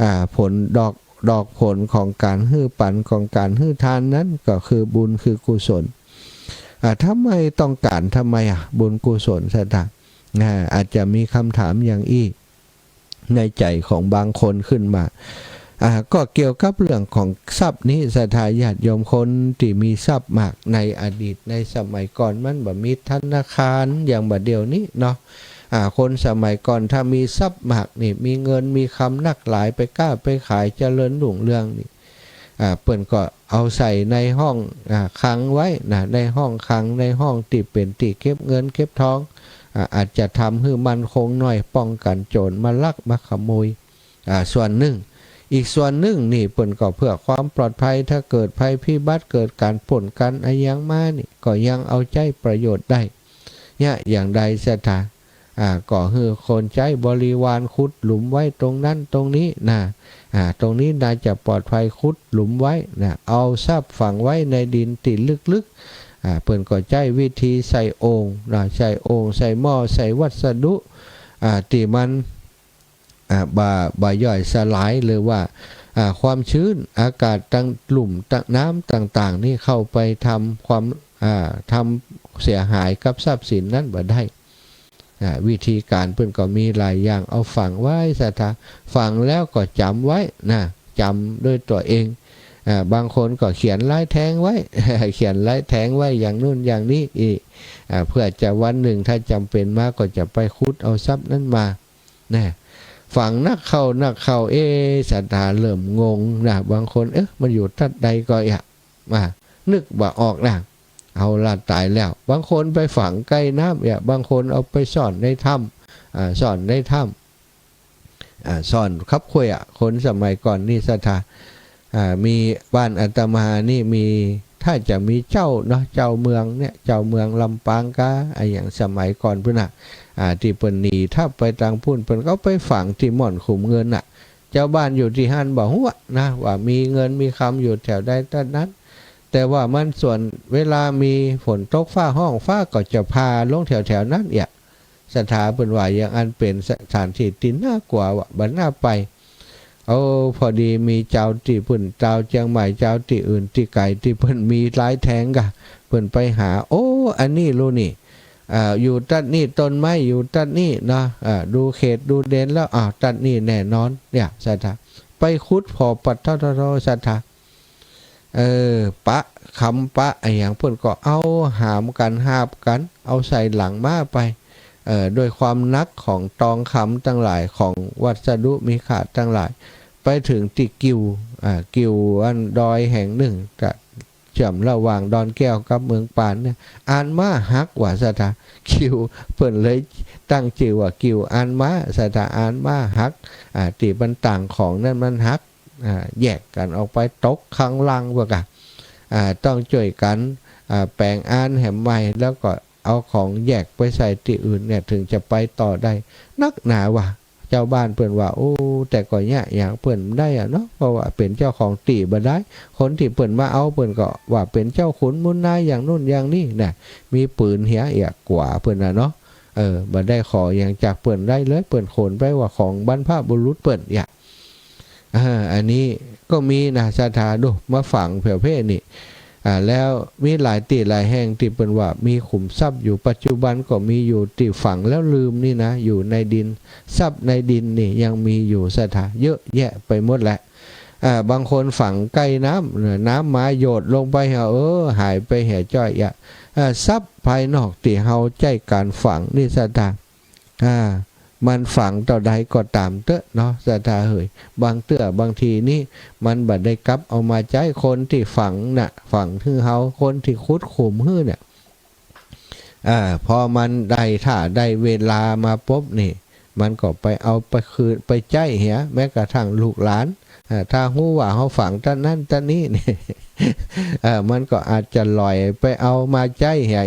อ่า ผลดอก ดอกผลของก๋านหื้อปั๋น ของก๋านหื้อทานนั้น ก็คือบุญ คือกุศล อ่า ทำไมต้องก๋าน ทำไมอะ บุญกุศล ศรัทธา อ่า อาจจะมีกำถามอย่างอี้ ในใจ๋ของบางคนขึ้นมา อ่า ก็เกี่ยวกับเรื่องของทรัพย์นี้ ศรัทธาญาติโยม คนตี้มีทรัพย์มากในอดีต ในสมัยก่อนมันบ่มีธนาคารอย่างบ่าเดี่ยวนี้เนาะ อ่า คนสมัยก่อนถ้ามีทรัพย์มากนี่ มีเงินมีกำนักหลาย ไปก๊าไปขายเจริญรุ่งเรืองนี่ อ่า เปิ้นก็เอาใส่ในห้อง อ่า ขังไว้นะ ในห้องขัง ในห้องตี้เป๋นตี้เก็บเงินเก็บทอง อ่า อาจจะทำหื้อมั่นคงหน่อย ป้องกั๋นโจ๋รมาลักมาขโมย อ่า ส่วนนึ่ง อีกส่วนนึ่งนี่เปิ้นก็เพื่อความปลอดภัย ถ้าเกิดภัยพิบัติ เกิดก๋านป้นก๋านอะหยังมานี่ ก็ยังเอาใจ๊ประโยชน์ได้ เนี่ย อย่างใดศรัทธา อ่า ก็หื้อคนใจ๊บริวารขุดหลุมไว้ตรงนั้นตรงนี้นะ อ่า ตรงนี้น่าจะปลอดภัย ขุดหลุมไว้นะ เอาทรัพย์ฝังไว้ในดินตี้ลึกๆ อ่า เปิ้นก็ใจ๊วิธีใส่โอ่งนะ ใส่โอ่ง ใส่หม้อ ใส่วัสดุ อ่า ตี้มัน อ่า บ่ บ่ย่อยสลาย หรือว่า อ่า ความชื้น อากาศตังลุ่มตังน้ำต่างๆ นี่เข้าไปทำความ อ่า ทำเสียหายกับทรัพย์สินนั้นบ่ได้ อ่า วิธีก๋านเปิ้นก็มีหลายอย่าง เอาฝังไว้ศรัทธา ฝังแล้วก็จ๋ำไว้นะ จ๋ำด้วยตั๋วเอง อ่า บางคนก็เขียนลายแทงไว้ เขียนลายแทงไว้อย่างนู้นอย่างนี้อี้ อ่า เพื่อจะวันนึ่งถ้าจ๋ำเป๋นมาก็จะไปขุดเอาทรัพย์นั้นมา นะ ฝังนักเข้านักเข้า เอ๊ะ ศรัทธาเริ่มงงนะ บางคน เอ๊ะ มันอยู่ตั๊ดใดก่อ อ่ะ อ่ะ นึกบ่ออกนะ เอาละต๋ายแล้ว บางคนไปฝังใก้น้ำ อ่ะ บางคนเอาไปซ่อนในถ้ำ อ่า ซ่อนในถ้ำ อ่า ซ่อนคับข้วย อ่ะ คนสมัยก่อนนี่ศรัทธา อ่า มีบ้านอาตมานี่มี ถ้าจะมีเจ้าเนาะ เจ้าเมืองเนี่ย เจ้าเมืองลำปางกา อะหยังสมัยก่อนปู้นน่ะ อ่า ตี้เปิ้นหนีทัพไปตางปู้น เปิ้นก็ไปฝังตี้ม่อนขุมเงินน่ะ เจ้าบ้านอยู่ตี้หั้นบ่ฮู้นะ ว่ามีเงินมีกำอยู่แถวใดตั๊ดนั้น แต่ว่ามันส่วนเวลามีฝนตกฟ้าฮ้อง ฟ้าก็จะผ่าลงแถวๆ นั้นเอีย ศรัทธาเปิ้นว่าอย่างอั้น เป๋นสถานตี้ตี้น่ากลัวว่ะ บ่น่าไป โอ้ พอดีมีจาวตี้ปู้น จาวเจียงใหม่ จาวตี้อื่นตี้ไก๋ ตี้เปิ้นมีลายแทงก่ะ เปิ้นไปหา โอ้ อันนี้ลูนี่ อ่า อยู่ตั๊ดนี่ ต้นไม้อยู่ตั๊ดนี่เนาะ อ่า ดูเขตดูเดนแล้ว อ้าว ตั๊ดนี่แน่นอน เนี่ย ศรัทธา ไปขุดผ่อปัดเท่าๆ ศรัทธา เออ ปะ กำปะ อะหยัง เปิ้นก็เอาหามกั๋น หาบกั๋น เอาใส่หลังม้าไป เออ ด้วยความหนักของตองกำตังหลาย ของวัสดุมีค่าตังหลาย ไปเถิงตี้กิ่ว อ่า กิ่วอันดอยแห่งนึ่ง กะเชื่อมระหว่างดอนแก้วกับเมืองปานเนี่ย อ่านม้าหักว่ะ ศรัทธา กิ่ว เปิ้นเลยตั้งจื้อว่ากิ่วอ่านม้า ศรัทธา อ่านม้าหัก อ่า ตี้มันต่างของนั้นมันหัก อ่า แยกกั๋นออกไป ตกข้างล่างว่ากะ อ่า ต้องจ้วยกั๋น อ่า แป๋งอ่านแหมใหม่ แล้วก็เอาของแยกไปใส่ตี้อื่นเนี่ย เถิงจะไปต่อได้ นักหนาว่ะ เจ้าบ้านเปิ้นว่า โอ้ แต่ก็เยียะหยังเปิ้นบ่ได้อะเนาะ เพราะว่าเป๋นเจ้าของตี้บ่ได้ คนตี้เปิ้นมาเอาเปิ้นก็ว่าเป๋นเจ้าขุนมูลนายอย่างนู้นอย่างนี้น่ะ มีปืนเหียเอียกว่าเปิ้นน่ะเนาะ เออ บ่ได้ขอหยังจากเปิ้นได้เลย เปิ้นขนไปว่าของบรรพบุรุษเปิ้นเอีย อ่า อันนี้ก็มีนะ ศรัทธา ดู มาฝังแผวเพ่นี่ อ่า แล้วมีหลายตี้หลายแห่งตี้เปิ้นว่ามีขุมทรัพย์อยู่ ปัจจุบันก็มีอยู่ตี้ฝังแล้วลืมนี่นะ อยู่ในดิน ทรัพย์ในดินนี่ยังมีอยู่ ศรัทธา เยอะแยะไปหมดแหละ อ่า บางคนฝังใก้น้ำ น้ำมาหยดลงไป เออ หายไปเหียจ้อยอะ อ่า ทรัพย์ภายนอกตี้เฮาใจ๊ก๋านฝังนี่ ศรัทธา อ่า มันฝังเต้าใดก็ต๋ามเต๊อะเนาะ ศรัทธาเหย บางเตื้อบางทีนี่มันบ่ได้กลับเอามาใจ๊ คนตี้ฝังน่ะ ฝังหื้อเฮา คนตี้ขุดขุมหื้อเนี่ย อ่า พอมันได้ท่าได้เวลามาปุ๊บนี่ มันก็ไปเอาไปคืน ไปใจ๊เหีย แม้กระทั่งลูกหลาน อ่า ถ้าฮู้ว่าเฮาฝังต้านนั้นต้านนี้นี่ เอ่อ มันก็อาจจะหล่อยไปเอามาใจ๊เหีย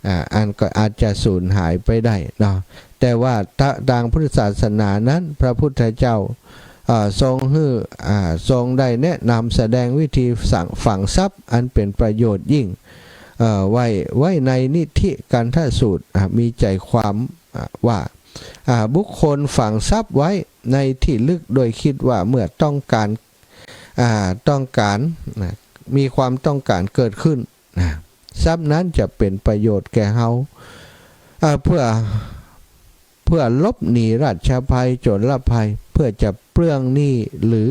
อ่า อันก็อาจจะสูญหายไปได้เนาะ แต่ว่าตะ- ตางพุทธศาสนานั้น พระพุทธเจ้า อ่า ทรงหื้อ อ่า ทรงได้แนะนำแสดงวิธีสั่ง- ฝังทรัพย์อันเป๋นประโยชน์ยิ่ง เอ่อ ไว้- ไว้ในนิธิกันธสูตร อ่า มีใจความ อ่า ว่า อ่า บุคคลฝังทรัพย์ไว้ในที่ลึกโดยคิดว่าเมื่อต้องการ- อ่า ต้องการ นะ มีความต้องการเกิดขึ้น นะ ทรัพย์นั้นจะเป๋นประโยชน์แก่เฮา อ่า เพื่อ- เพื่อหลบหนีราชภัย โจรภัย เพื่อจะเปลื้องหนี้ หรือ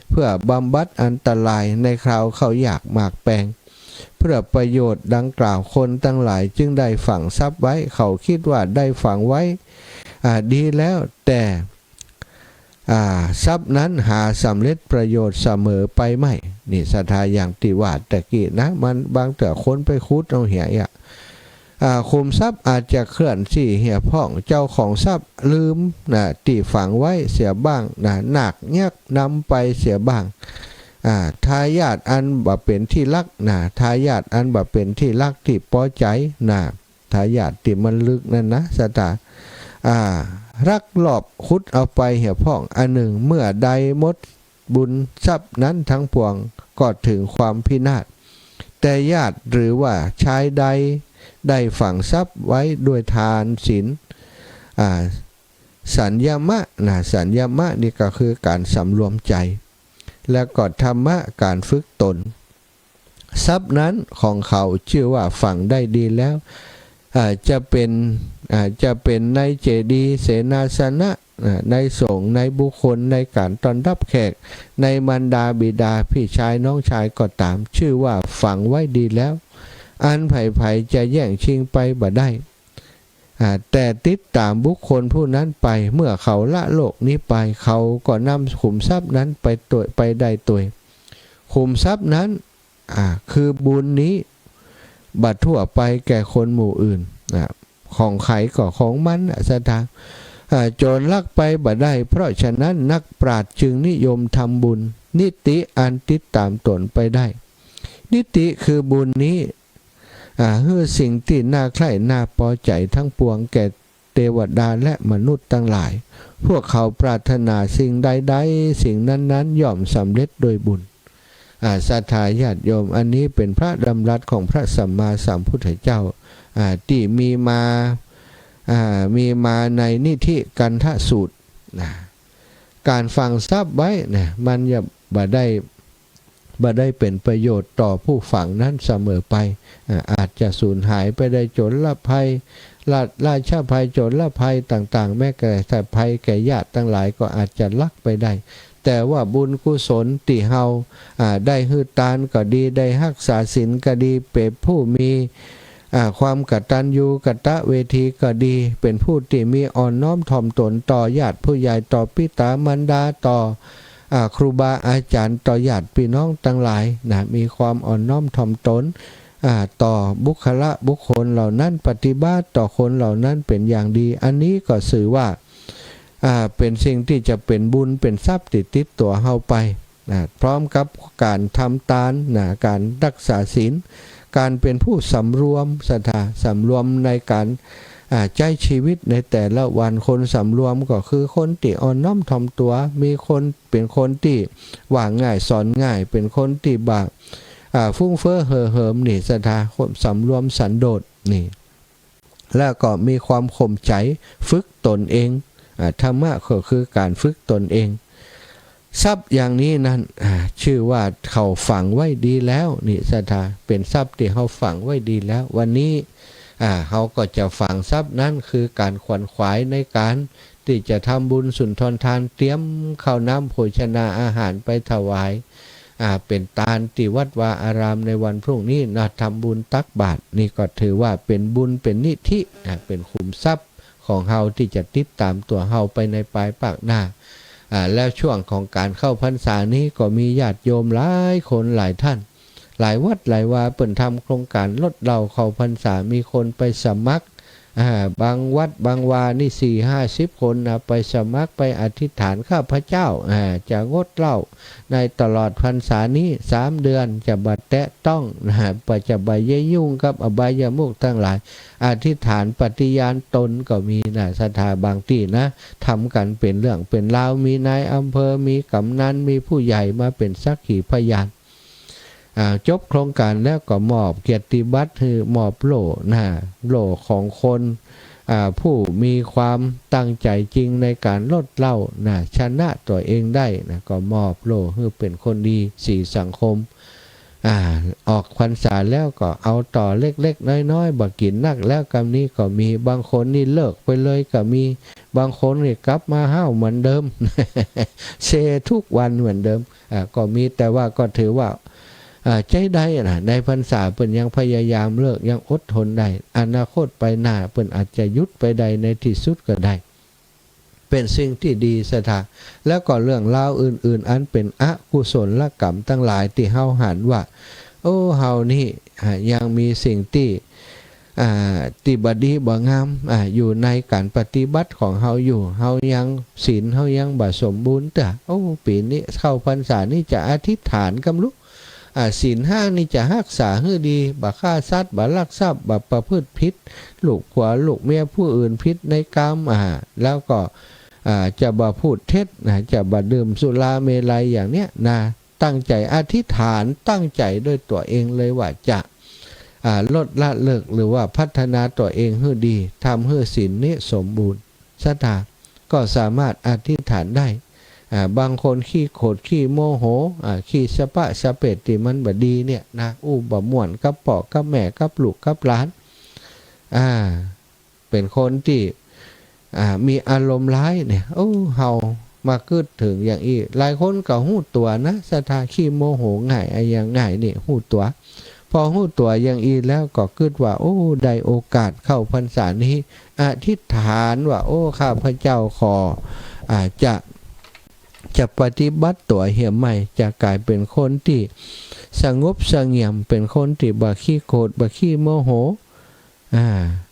เพื่อบำบัดอันตรายในคราวเข้ายากหมากแปง เพื่อประโยชน์ดังกล่าว คนตังหลายจึงได้ฝังทรัพย์ไว้ เขาคิดว่าได้ฝังไว้ อ่า ดีแล้ว แต่ อ่า ทรัพย์นั้นหาสำเร็จประโยชน์เสมอไปไม่ นี่ศรัทธา อย่างตี้ว่าตะกี้นะ มันบางเตื้อคนไปขุดเอาเหีย อ่า อ่า ขุมทรัพย์อาจจะเคลื่อนที่เหียพ่อง เจ้าของทรัพย์ลืม นะ ตี้ฝังไว้เสียบ้าง นะ นาคยักษ์นำไปเสียบ้าง อ่า ทายาทอันบ่เป๋นที่รัก นะ ทายาทอันบ่เป๋นที่รักตี้ปอใจ๋ นะ ทายาทตี้มันลึกนั้นนะ ศรัทธา อ่า ลักลอบขุดเอาไปเหียพ่องอันนึ่ง เมื่อใดหมดบุญทรัพย์นั้นทั้งปวง ก็ถึงความพินาศ แต่ญาติหรือว่าชายใดได้ฝังทรัพย์ไว้ด้วยทานศีล อ่า สัญญมะ นะ สัญญมะนี่ก็คือก๋านสำรวมใจ๋ และก็ธรรมะ ก๋านฝึกตน ทรัพย์นั้นของเขาชื่อว่าฝังได้ดีแล้ว อ่า จะเป๋น- อ่า จะเป๋นในเจดีย์ เสนาสนะ อ่า ในโสง ในบุคคล ในก๋านต้อนรับแขก ในมารดาบิดา พี่ชายน้องชายก็ต๋าม ชื่อว่าฝังไว้ดีแล้ว อันใผๆ จะแย่งชิงไปบ่ได้ อ่า แต่ติดต๋ามบุคคลผู้นั้นไป เมื่อเขาละโลกนี้ไป เขาก็นำขุมทรัพย์นั้นไปตวย- ไปได้ตวย ขุมทรัพย์นั้น อ่า คือบุญนี้ บ่ทั่วไปแก่คนหมู่อื่น อ่า ของใผก็ของมันน่ะ ศรัทธา อ่า โจรลักไปบ่ได้ เพราะฉะนั้นนักปราชญ์จึงนิยมทำบุญ นิติอันติดต๋ามตนไปได้ นิติคือบุญนี้ อ่า หื้อสิ่งตี้น่าใคร่น่าปอใจ๋ทั้งปวงแก่เตวดาและมนุษย์ตังหลาย พวกเขาปรารถนาสิ่งใดๆ สิ่งนั้นๆ ย่อมสำเร็จโดยบุญ อ่า ศรัทธาญาติโยม อันนี้เป๋นพระดำรัสของพระสัมมาสัมพุทธเจ้า อ่า ตี้มีมา- อ่า มีมาในนิธิกันธสูตร นะ ก๋านฝังทรัพย์ไว้ นะ มันจะบ่ได้- บ่ได้เป๋นประโยชน์ต่อผู้ฝังนั้นเสมอไป อ่า อาจจะสูญหายไปได้ โจรภัย รา- ราชภัย โจรภัยต่างๆ แม้กระทั่งภัยแก่ญาติตังหลายก็อาจจะลักไปได้ แต่ว่าบุญกุศลตี้เฮา อ่า ได้หื้อตานก็ดี ได้ฮักษาศีลก็ดี เป๋นผู้มี อ่า ความกตัญญูกตเวทีก็ดี เป๋นผู้ตี้มีอ่อนน้อมถ่อมตนต่อญาติผู้ใหญ่ ต่อปิต๋ามารดา ต่อ อ่า ครูบาอาจ๋ารย์ ต่อญาติปี้น้องตังหลาย นะ มีความอ่อนน้อมถ่อมตน อ่า ต่อบุคคละบุคคลเหล่านั้น ปฏิบัติต่อคนเหล่านั้นเป๋นอย่างดี อันนี้ก็ถือว่า อ่า เป๋นสิ่งตี้จะเป๋นบุญ เป๋นทรัพย์ตี้ติดตั๋วเฮาไป นะ พร้อมกับก๋านทำตาน นะ ก๋านฮักษาศีล ก๋านเป๋นผู้สำรวม ศรัทธา สำรวมในก๋าน อ่า ใจ๊ชีวิตในแต่ละวัน คนสำรวมก็คือคนตี้อ่อนน้อมถ่อมตั๋ว มีคน- เป๋นคนตี้ว่าง่ายสอนง่าย เป๋นคนตี้บ่ อ่า ฟุ้งเฟ้อเห่อเหิม นี่ ศรัทธา คนสำรวมสันโดษ นี่ แล้วก็มีความข่มใจ๋ ฝึกตนเอง อ่า ธรรมะก็คือก๋านฝึกตนเอง ทรัพย์อย่างนี้นั้น อ่า ชื่อว่าเขาฝังไว้ดีแล้ว นี่ ศรัทธา เป๋นทรัพย์ตี้เฮาฝังไว้ดีแล้ว วันนี้ อ่า เฮาก็จะฝังทรัพย์นั้น คือก๋านขวนขวายในก๋านตี้จะทำบุญสุนทรทาน เตรียมข้าวน้ำโภชนาอาหารไปถวาย อ่า เป๋นตานตี้วัดวาอารามในวันพรุ่งนี้นะ ทำบุญตักบาตร นี่ก็ถือว่าเป๋นบุญ เป๋นนิธิ อ่า เป๋นขุมทรัพย์ ของเฮาตี้จะติดต๋ามตั๋วเฮาไปในปายปากหน้า อ่า แล้วช่วงของก๋านเข้าพรรษานี้ก็มีญาติโยมหลายคนหลายต้าน หลายวัดหลายวาเปิ้นทำโครงก๋านลดเหล้าเข้าพรรษา มีคนไปสมัคร อ่า บางวัดบางวานี่สี่ห้าสิบคนนะ ไปสมัครไปอธิษฐาน ข้าพเจ้า อ่า จะงดเหล้าในตลอดพรรษานี้สามเดือน จะบ่แตะต้องนะ บ่ จะบ่เยียะยุ่งกับอบายมุขตังหลาย อธิษฐานปฏิญาณตนก็มีนะ ศรัทธา บางตี้นะ ทำกั๋นเป๋นเรื่องเป๋นราว มีนายอำเภอ มีกำนัน มีผู้ใหญ่มาเป๋นสักขีพยาน อ่า จบโครงก๋านแล้วก็มอบเกียรติบัตรหื้อ มอบโล่นะ โล่ของคน อ่า ผู้มีความตั้งใจ๋จริงในก๋านลดเหล้านะ ชนะตั๋วเองได้นะ ก็มอบโล่หื้อเป๋นคนดีสีสังคม อ่า ออกพรรษาแล้วก็เอาต่อเล็กๆ น้อยๆ บ่กิ๋นนักแล้ว กำนี้ก็มี บางคนนี่เลิกไปเลยก็มี บางคนนี่กลับมาห้าวเหมือนเดิม เซทุกวันเหมือนเดิม อ่า ก็มี แต่ว่าก็ถือว่า อ่า ใจ๊ได้นะ ในพรรษาเปิ้นยังพยายามเลิก ยังอดทนได้ อนาคตไปหน้าเปิ้นอาจจะหยุดไปได้ในตี้สุดก็ได้ เป๋นสิ่งตี้ดี ศรัทธา แล้วก็เรื่องราวอื่นๆ อันเป๋นอกุศลกรรมตังหลายตี้เฮาหันว่า โอ้ เฮานี่ อ่า ยังมีสิ่งตี้ อ่า ตี้บ่ดีบ่งาม อ่า อยู่ในก๋านปฏิบัติของเฮาอยู่ เฮายัง ศีลเฮายังบ่สมบูรณ์เตื้อ โอ้ ปี๋นี้เข้าพรรษานี่จะอธิษฐานกำลุ อ่า ศีลห้านี่จะฮักษาหื้อดี บ่ฆ่าสัตว์ บ่ลักทรัพย์ บ่ประพฤติผิด ลูบหัวลูบเมียผู้อื่น ผิดในกาม อ่า แล้วก็ อ่า จะบ่พูดเท็จนะ จะบ่ดื่มสุราเมรัยอย่างเนี้ยนะ ตั้งใจ๋อธิษฐาน ตั้งใจ๋ด้วยตั๋วเองเลยว่าจะ อ่า ลดละเลิก หรือว่าพัฒนาตั๋วเองหื้อดี ทำหื้อศีลนี้สมบูรณ์ ศรัทธา ก็สามารถอธิษฐานได้ อ่า บางคนขี้โขดขี้โมโห อ่า ขี้สะปะสะเปดตี้มันบ่ดีเนี่ยนะ อู้ บ่ม่วนกับป้อกับแม่ กับลูกกับหลาน อ่า เป๋นคนตี้ อ่า มีอารมณ์ร้ายเนี่ย โอ้ เฮามากึ๊ดเถิงอย่างอี้ หลายคนก็ฮู้ตั๋วนะ ศรัทธา ขี้โมโหง่าย อะหยังง่ายนี่ ฮู้ตั๋ว พอฮู้ตั๋วอย่างอี้แล้วก็กึ๊ดว่า โอ้ ได้โอกาสเข้าพรรษานี้ อธิษฐานว่า โอ้ ข้าพเจ้าขอ อ่า จะ จะปฏิบัติตั๋วเหียใหม่ จะก๋ายเป๋นคนตี้สงบเสงี่ยม เป๋นคนตี้บ่ขี้โขด บ่ขี้โมโห อ่า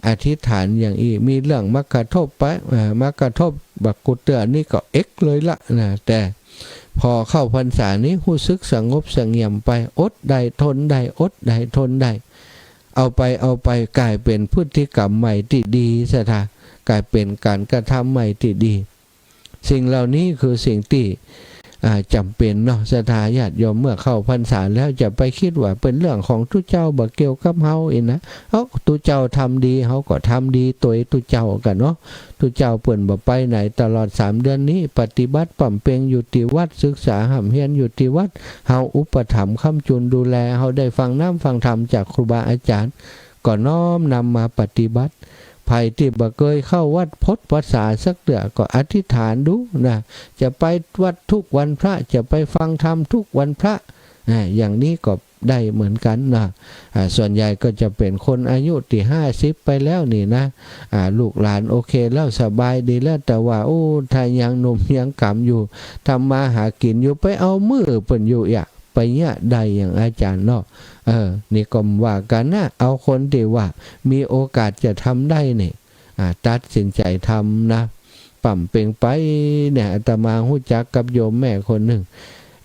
อธิษฐานอย่างอี้ มีเรื่องมากระทบไป อ่า มากระทบบ่ากูเตื้อนี่ก็เอ็กเลยละนะ แต่พอเข้าพรรษานี้ฮู้สึกสงบเสงี่ยมไป อดได้ทนได้ อดได้ทนได้ เอาไป เอาไป ก๋ายเป๋นพฤติกรรมใหม่ตี้ดี ศรัทธา ก๋ายเป๋นก๋านกระทำใหม่ตี้ดี สิ่งเหล่านี้คือสิ่งตี้ อ่า จ๋ำเป๋นเนาะ ศรัทธาญาติโยม เมื่อเข้าพรรษาแล้วจะไปกึ๊ดว่าเป๋นเรื่องของตุ๊เจ้า บ่เกี่ยวกับเฮาอี้นะ เอ้า ตุ๊เจ้าทำดี เฮาก็ทำดีตวยตุ๊เจ้ากั๋นเนาะ ตุ๊เจ้าเปิ้นบ่ไปไหนตลอดสามเดือนนี้ ปฏิบัติบำเพ็ญอยู่ตี้วัด ศึกษาฮ่ำเฮียนอยู่ตี้วัด เฮาอุปถัมภ์ค้ำจุนดูแล เฮาได้ฟังน้ำฟังธรรมจากครูบาอาจ๋ารย์ ก็น้อมนำมาปฏิบัติ ใผตี้บ่เกยเข้าวัดพดภาษาสักเตื้อ ก็อธิษฐานดูนะ จะไปวัดทุกวันพระ จะไปฟังธรรมทุกวันพระ อ่า อย่างนี้ก็ได้เหมือนกั๋นนะ อ่า ส่วนใหญ่ก็จะเป๋นคนอายุตี้ห้าสิบไปแล้วนี่นะ อ่า ลูกหลานโอเคแล้ว สบายดีแล้ว แต่ว่า โอ้ ถ้ายังหนุ่มยังก๋ำอยู่ ทำมาหากิ๋นอยู่ ไปเอามือเปิ้นอยู่เยียะ ไปเยียะได้อย่างอาจ๋ารย์เนาะ เออ นี่ก็ว่ากั๋นนะ เอาคนตี้ว่ามีโอกาสจะทำได้นี่ อ่า ตัดสินใจ๋ทำนะ บำเพ็ญไปเนี่ย อาตมาฮู้จักกับโยมแม่คนนึ่ง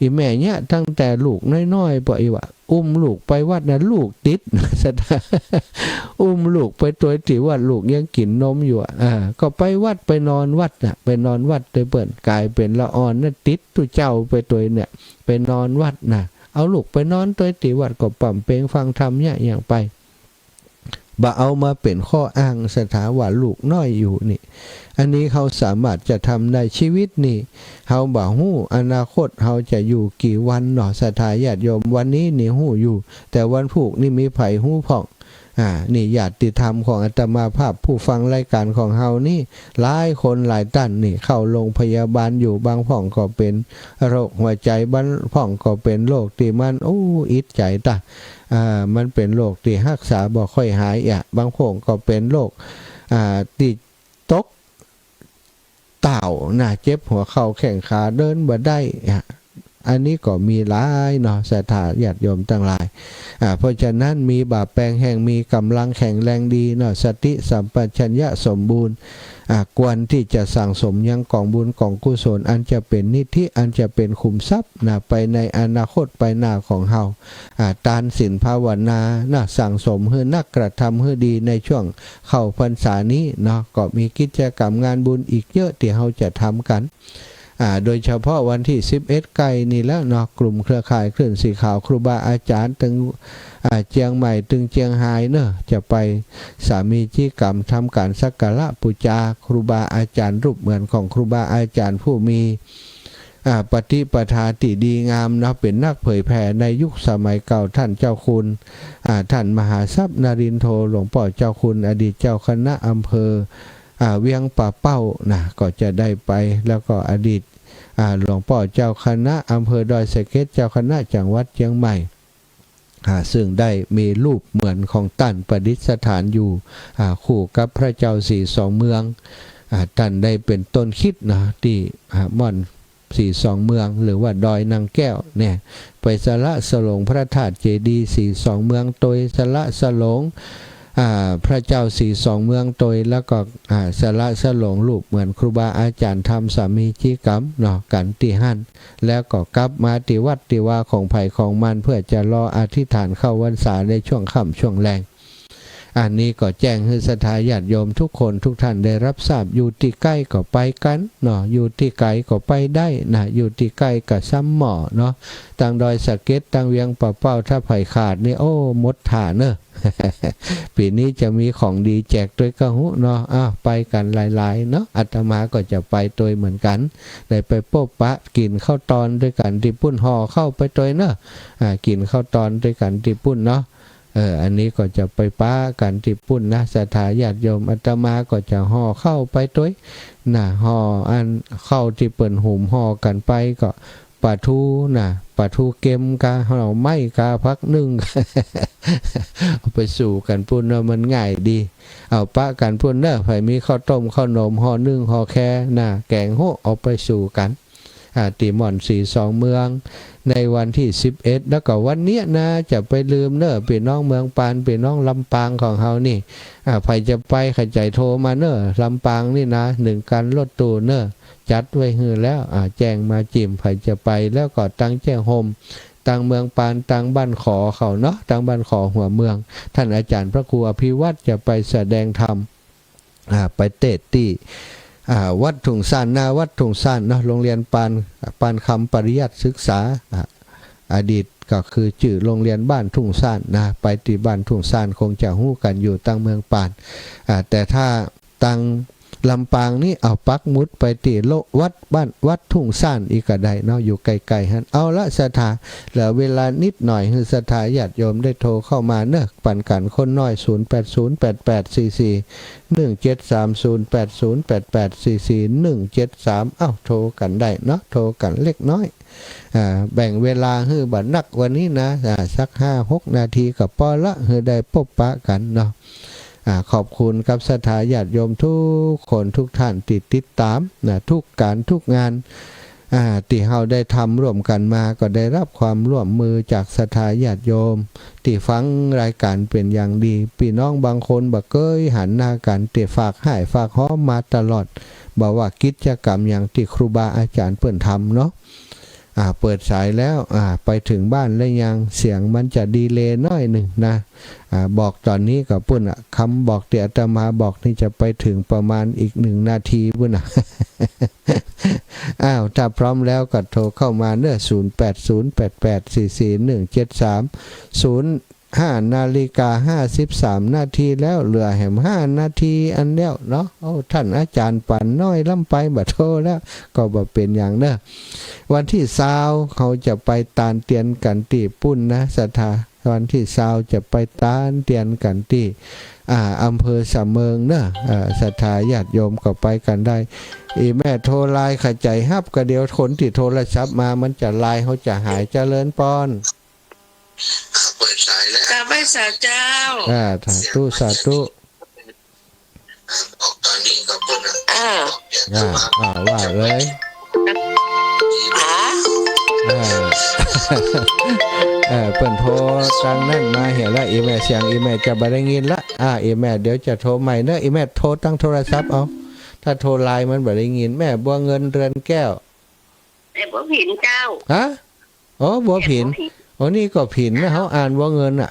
อี่แม่เนี่ยตั้งแต่ลูกน้อยๆ ปออี้ว่า อุ้มลูกไปวัดนะ ลูกติด ศรัทธา อุ้มลูกไปตวยตี้วัด ลูกยังกิ๋นนมอยู่อะ อ่า ก็ไปวัด ไปนอนวัดน่ะ ไปนอนวัดตวยเปิ้น ก๋ายเป๋นละอ่อนนะ ติดตุ๊เจ้าไปตวยเนี่ย ไปนอนวัดน่ะ เอาลูกไปนอนตวยตี้วัด ก็บำเพ็ญฟังธรรมเนี่ยอย่างไป บ่เอามาเป๋นข้ออ้าง ศรัทธา ว่าลูกน้อยอยู่นี่ อันนี้เฮาสามารถจะทำได้ ชีวิตนี่ เฮาบ่ฮู้อนาคตเฮาจะอยู่กี่วันเนาะ ศรัทธาญาติโยม วันนี้นี่ฮู้อยู่ แต่วันพูกนี่มีใผฮู้พ่อง อ่า นี่ญาติธรรมของอาตมาภาพ ผู้ฟังรายก๋านของเฮานี่ หลายคนหลายต้านนี่เข้าโรงพยาบาลอยู่ บางพ่องก็เป๋นโรคหัวใจ๋ บางพ่องก็เป๋นโรคตี้มัน โอ้ อิดใจ๋ตะ อ่า มันเป๋นโรคตี้ฮักษาบ่ค่อยหายอะ บางพ่องก็เป๋นโรค อ่า ตี้ ตกเต้านะ เจ็บหัวเข่าแข้งขา เดินบ่ได้อะ อันนี้ก็มีหลายเนาะ ศรัทธาญาติโยมตังหลาย อ่า เพราะฉะนั้นมีบ่าแปงแห่งมีก๋ำลังแข็งแรงดีเนาะ สติสัมปชัญญะสมบูรณ์ อ่า ควรตี้จะสั่งสมยังก๋องบุญก๋องกุศล อันจะเป๋นนิธิ อันจะเป๋นขุมทรัพย์นะ ไปในอนาคตไปหน้าของเฮา อ่า ตานศีลภาวนานะ สั่งสมหื้อนัก กระทำหื้อดีในช่วงเข้าพรรษานี้เนาะ ก็มีกิจกรรมงานบุญอีกเยอะตี้เฮาจะทำกั๋น อ่า โดยเฉพาะวันตี้สิบเอ็ดใก้นี่แล้วเนาะ กลุ่มเครือข่ายคลื่นสีขาวครูบาอาจ๋ารย์ตึง อ่า เจียงใหม่ตึงเจียงฮายเนาะ จะไปสามีจิกรรมทำก๋านสักการะปู๋จาครูบาอาจ๋ารย์ รูปเหมือนของครูบาอาจ๋ารย์ผู้มี อ่า ปฏิปทาตี้ดีงามเนาะ เป๋นนักเผยแผ่ในยุคสมัยเก่า ท่านเจ้าคุณ อ่า ท่านมหาทรัพย์นรินทโธ หลวงป้อเจ้าคุณ อดีตเจ้าคณะอำเภอ อ่า เวียงป่าเป้านะ ก็จะได้ไป แล้วก็อดีต อ่า หลวงป้อเจ้าคณะอำเภอดอยสะเก็ด เจ้าคณะจังหวัดเจียงใหม่ อ่า ซึ่งได้มีรูปเหมือนของต้านประดิษฐานอยู่ อ่า คู่กับพระเจ้าสีสองเมือง อ่า ต้านได้เป๋นต้นคิดนะ ตี้ อ่า ม่อนสีสองเมือง หรือว่าดอยนางแก้วเนี่ย ไปสละสลงพระธาตุเจดีย์สีสองเมืองตวย สละสลง อ่า พระเจ้าสีสองเมืองตวย แล้วก็ อ่า สละสลงรูปเหมือนครูบาอาจ๋ารย์ ทำสามีจิกรรมเนาะ กั๋นตี้หั้น แล้วก็กลับมาตี้วัดตี้วาของใผของมัน เพื่อจะรออธิษฐานเข้าพรรษาในช่วงค่ำช่วงแลง อันนี้ก็แจ้งหื้อศรัทธาญาติโยมทุกคนทุกท่านได้รับทราบ อยู่ตี้ใก้ก็ไปกั๋นเนาะ อยู่ตี้ไก๋ก็ไปได้นะ อยู่ตี้ใก้ก็ซ้ำเหมาะเนาะ ตังดอยสะเก็ด ตังเวียงป่าเป้า ถ้าใผขาดนี่ โอ้ หมดถ่าเนาะ ปี๋นี้จะมีของดีแจกตวยก่าฮู้เนาะ อ้าว ไปกั๋นหลายๆ เนาะ อาตมาก็จะไปตวยเหมือนกั๋น ได้ไปปบปะ กิ๋นข้าวตอนตวยกั๋นตี้ปุ้น ห่อข้าวไปตวยเนาะ อ่า กิ๋นข้าวตอนตวยกั๋นตี้ปุ้นเนาะ เออ อันนี้ก็จะไปปะกั๋นตี้ปุ้นนะ ศรัทธาญาติโยม อาตมาก็จะห่อข้าวไปตวยนะ ห่ออันข้าวตี้เปิ้นหุงห่อกั๋นไปก็ ป๋าทูน่ะ ป๋าทูเก็มกา หน่อไม้กา ผักนึ่ง เอาไปสู่กั๋นปุ้นเนาะ มันง่ายดี เอาปะกั๋นปุ้นเนาะ ใผมีข้าวต้มข้าวหนม ห่อนึ่งห่อแคน่ะ แก๋งโฮะ เอาไปสู่กั๋น อ่า ตี้ม่อนสีสองเมือง ในวันตี้สิบเอ็ด แล้วก็วันเนี้ยนะ จะไปลืมเนาะ ปี้น้องเมืองปาน ปี้น้องลำปางของเฮานี่ อ่า ใผจะไป ใผจะโทรมาเนาะ ลำปางนี่นะ หนึ่งคันรถตู้เนาะ จัดไว้หื้อแล้ว อ่า แจ้งมาจิ่ม ใผจะไป แล้วก็ตังแจ้ห่ม ตังเมืองปาน ตังบ้านขอเขาเนาะ ตังบ้านขอหัวเมือง ต้านอาจ๋ารย์พระครูอภิวัฒน์จะไปแสดงธรรม อ่า ไปเตศน์ตี้ อ่า วัดทุ่งซาน หน้าวัดทุ่งซานเนาะ โรงเรียนปาน ปานคำปริยัติศึกษา อ่า อดีตก็คือจื้อโรงเรียนบ้านทุ่งซานนะ ไปตี้บ้านทุ่งซานคงจะฮู้กั๋นอยู่ตังเมืองปาน อ่า แต่ถ้า ตังลำปางนี่ เอาปักหมุดไปตี้โลวัดบ้าน วัดทุ่งซานอีกก็ได้เนาะ อยู่ใก้ๆ หั้น เอาละศรัทธา เหลือเวลานิดหน่อย หื้อศรัทธาญาติโยมได้โทรเข้ามาเนาะ ปันกั๋นคนน้อย ศูนย์แปดศูนย์แปดแปดสี่สี่หนึ่งเจ็ดสาม ศูนย์แปดศูนย์แปดแปดสี่สี่หนึ่งเจ็ดสาม เอ้า โทรกั๋นได้เนาะ โทรกั๋นเล็กน้อย อ่า แบ่งเวลาหื้อบ่นักวันนี้นะ อ่า สักห้าหกนาทีก็ปอละ หื้อได้ปบปะกั๋นเนาะ อ่า ขอบคุณกับศรัทธาญาติโยมทุกคนทุกท่านตี้ติดต๋ามนะ ทุกก๋านทุกงาน อ่า ตี้เฮาได้ทำร่วมกั๋นมา ก็ได้รับความร่วมมือจากศรัทธาญาติโยม ตี้ฟังรายก๋านเป๋นอย่างดี ปี้น้องบางคนบ่เกยหันหน้ากั๋น ตี้ฝากฮ้ายฝากฮอมมาตลอด บ่ว่ากิจกรรมหยังตี้ครูบาอาจ๋ารย์เปิ้นทำเนาะ อ่า เปิดสายแล้ว อ่า ไปเถิงบ้านแล้วยัง เสียงมันจะดีเลย์หน้อยนึ่งนะ อ่า บอกต๋อนนี้ก็ปุ้นอะ กำบอกตี้อาตมาบอกนี่จะไปเถิงประมาณอีกหนึ่งนาทีปุ้นอะ อ้าว ถ้าพร้อมแล้วก็โทรเข้ามาเนาะ ศูนย์แปดศูนย์แปดแปดสี่สี่หนึ่งเจ็ดสาม ศูนย์ ห้านาฬิกาห้าสิบสามนาทีแล้ว เหลือแหมห้านาทีอันเดียวเนาะ โอ้ ต้านอาจ๋ารย์ปานน้อยลำไปบ่โทรแล้ว ก็บ่เป๋นหยังเนาะ วันตี้ซาวเฮาจะไปตานเตียนกั๋นตี้ปุ้นนะศรัทธา วันตี้ซาวจะไปตานเตียนกั๋นตี้ อ่า อำเภอสำเมิงเนาะ อ่า ศรัทธาญาติโยมก็ไปกั๋นได้ อี่แม่โทรไลน์ขะใจ๋ฮับ ก็เดี๋ยวคนตี้โทรศัพท์มามันจะไลน์เฮาจะหาย เจริญปอน เปิดสายแล้ว กราบไหว้สาเจ้า อ่า สาธุ สาธุ ออกตอนนี้ก็เปิ้น อ่า อ่า อ่า ว่าเลย อ่า อ่า เออ เปิ้นโทรตังนั้นมาเหียละ อีแม่ เสียงอีแม่จะบ่ได้ยินละ อ่า อีแม่ เดี๋ยวจะโทรใหม่เนอะ อีแม่โทรตังโทรศัพท์เอา ถ้าโทรไลน์มันบ่ได้ยิน แม่บัวเงินเรือนแก้ว แม่บัวผินเจ้า ฮะ อ๋อ บัวผิน แม่บัวผิน อ๋อ นี่ก็ผินนะ เฮาอ่านบัวเงินอะ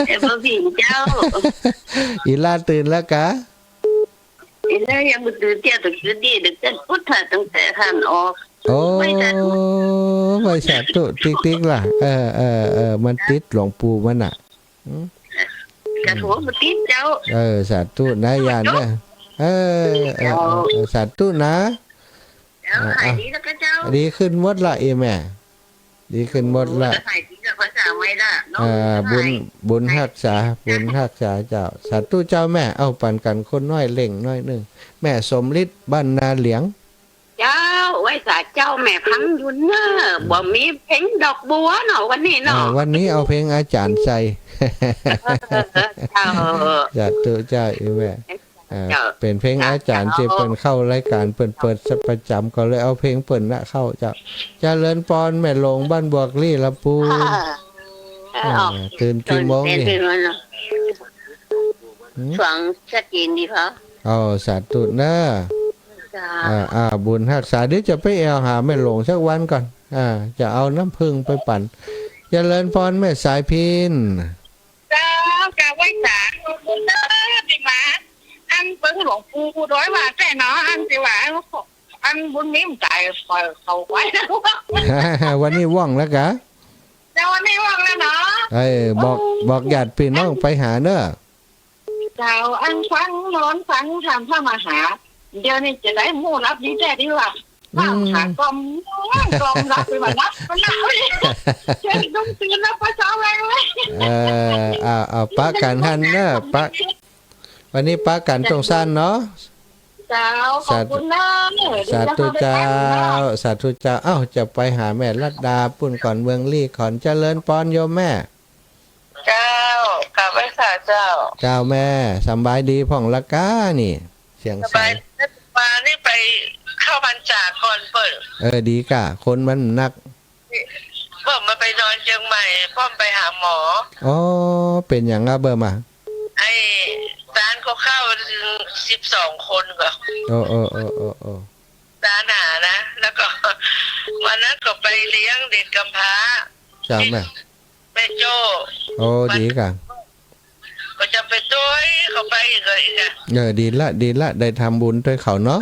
แม่บัวผินเจ้า อีหล้าตื่นแล้วกะ อีหล้ายังบ่ตื่นเตี้ย ตื่นดี ตื่นพุทธะตั้งแต่หันออก โอ้ ไหว้สาธุ ไหว้สาธุ ติ๊กๆ ล่ะ เออ เออ เออ มันติดหลวงปู่มันน่ะ อืม กะโทรมาติดเจ้า เออ สาธุนะ ยานนะ เออ เออ เจ้า เออ เออ สาธุนะ เจ้า อ่า หายดีแล้วกะเจ้า ดีขึ้นหมดละ อีแม่ ดีขึ้นหมดละ โอ้ หายดีแล้ว ภาษาไม่ละเนาะ อ่า บุญ หาย บุญฮักษา บุญฮักษาเจ้า สาธุเจ้าแม่ เอาปันกั๋นคนน้อยเล่งน้อยนึ่ง แม่สมฤทธิ์ บ้านนาเหลียง เจ้า ไหว้สาเจ้า แม่ฟังอยู่เน่อ บ่มีเพลงดอกบัวเนาะ วันนี้เนาะ อ่า วันนี้เอาเพลงอาจ๋ารย์ใส่ เออ เจ้า สาธุเจ้า อีแม่ เอ่อ เจ้า เป๋นเพลงอาจ๋ารย์ เจ้า ตี้เปิ้นเข้ารายก๋าน เปิ้นเปิดประจ๋ำ ก็เลยเอาเพลงเปิ้นน่ะเข้าเจ้า เจริญปอน แม่หลงบ้านบวกลี่ ลำปูน อ่า เออ อ่า ออก ตื่นกี่โมงนี่ ตื่นเนาะ หืม สอง เช้าจีนดีพอ อ๋อ สาธุเน่อ เจ้า อ่า อ่า บุญฮักษา เดี๋ยวจะไปแอ่วหาแม่หลงสักวันก่อน อ่า จะเอาน้ำผึ้งไปปั๋น เจริญปอน แม่สายพิณ เจ้า กราบไหว้สาธุเจ้า ตี้มา อันเปิ้งหลวงปู่ดอยว่าแต่เนาะ อันตี้ว่า อันบุญมี๋มต๋าย ปล่อยเขาไป วันนี้ว่างแล้วกะ เจ้า วันนี้ว่างแล้วเนาะ เอ้ย บอก โอ้ บอกญาติปี้น้องไปหาเน่อ เจ้า อันฟังนอนฟังธรรมพระมหา เดี๋ยวนี้จะได้หมู่หลับดีแต๊ดีว่า อืม ฟังหากล่อม กล่อมหลับไปว่าหลับ มันหลับ เจ้าต้องตื่นแล้ว ปะเจ้าแวงเลย เออ เอา เอา ปะกั๋นหั้นเน่อ ปะ วันนี้ปะกั๋นตรงซั้นเนาะ เจ้า ขอบคุณนะ สาธุเจ้า สาธุเจ้า เอ้า จะไปหาแม่รัตดาปุ้นก่อน เมืองลี่ขอน เจริญปอนโยมแม่ เจ้า กราบไหว้สาเจ้า เจ้าแม่ สำบายดีพ่องละก้านี่ เสียงใส สบาย มานี่ไปเข้าพรรษาก่อนเปิ้น เออ ดีก้า คนมันนัก เปิ้นมาไปนอนเจียงใหม่ ป้อมไปหาหมอ อ๋อ เป๋นหยังอะเปิ้นมา ไอ้ต้านก็เข้าสิบสองคนก่อ โอ้ โอ้ โอ้ โอ้ โอ้ ต้านหนานะ แล้วก็ วันนั้นก็ไปเลี้ยงเด็กกำพร้า เจ้าแม่ แม่โจ้ โอ้ ดีก้า ก็จะไปตวยเขาไปอีกเลยนะ เออ ดีละ ดีละ ได้ทำบุญตวยเขาเนาะ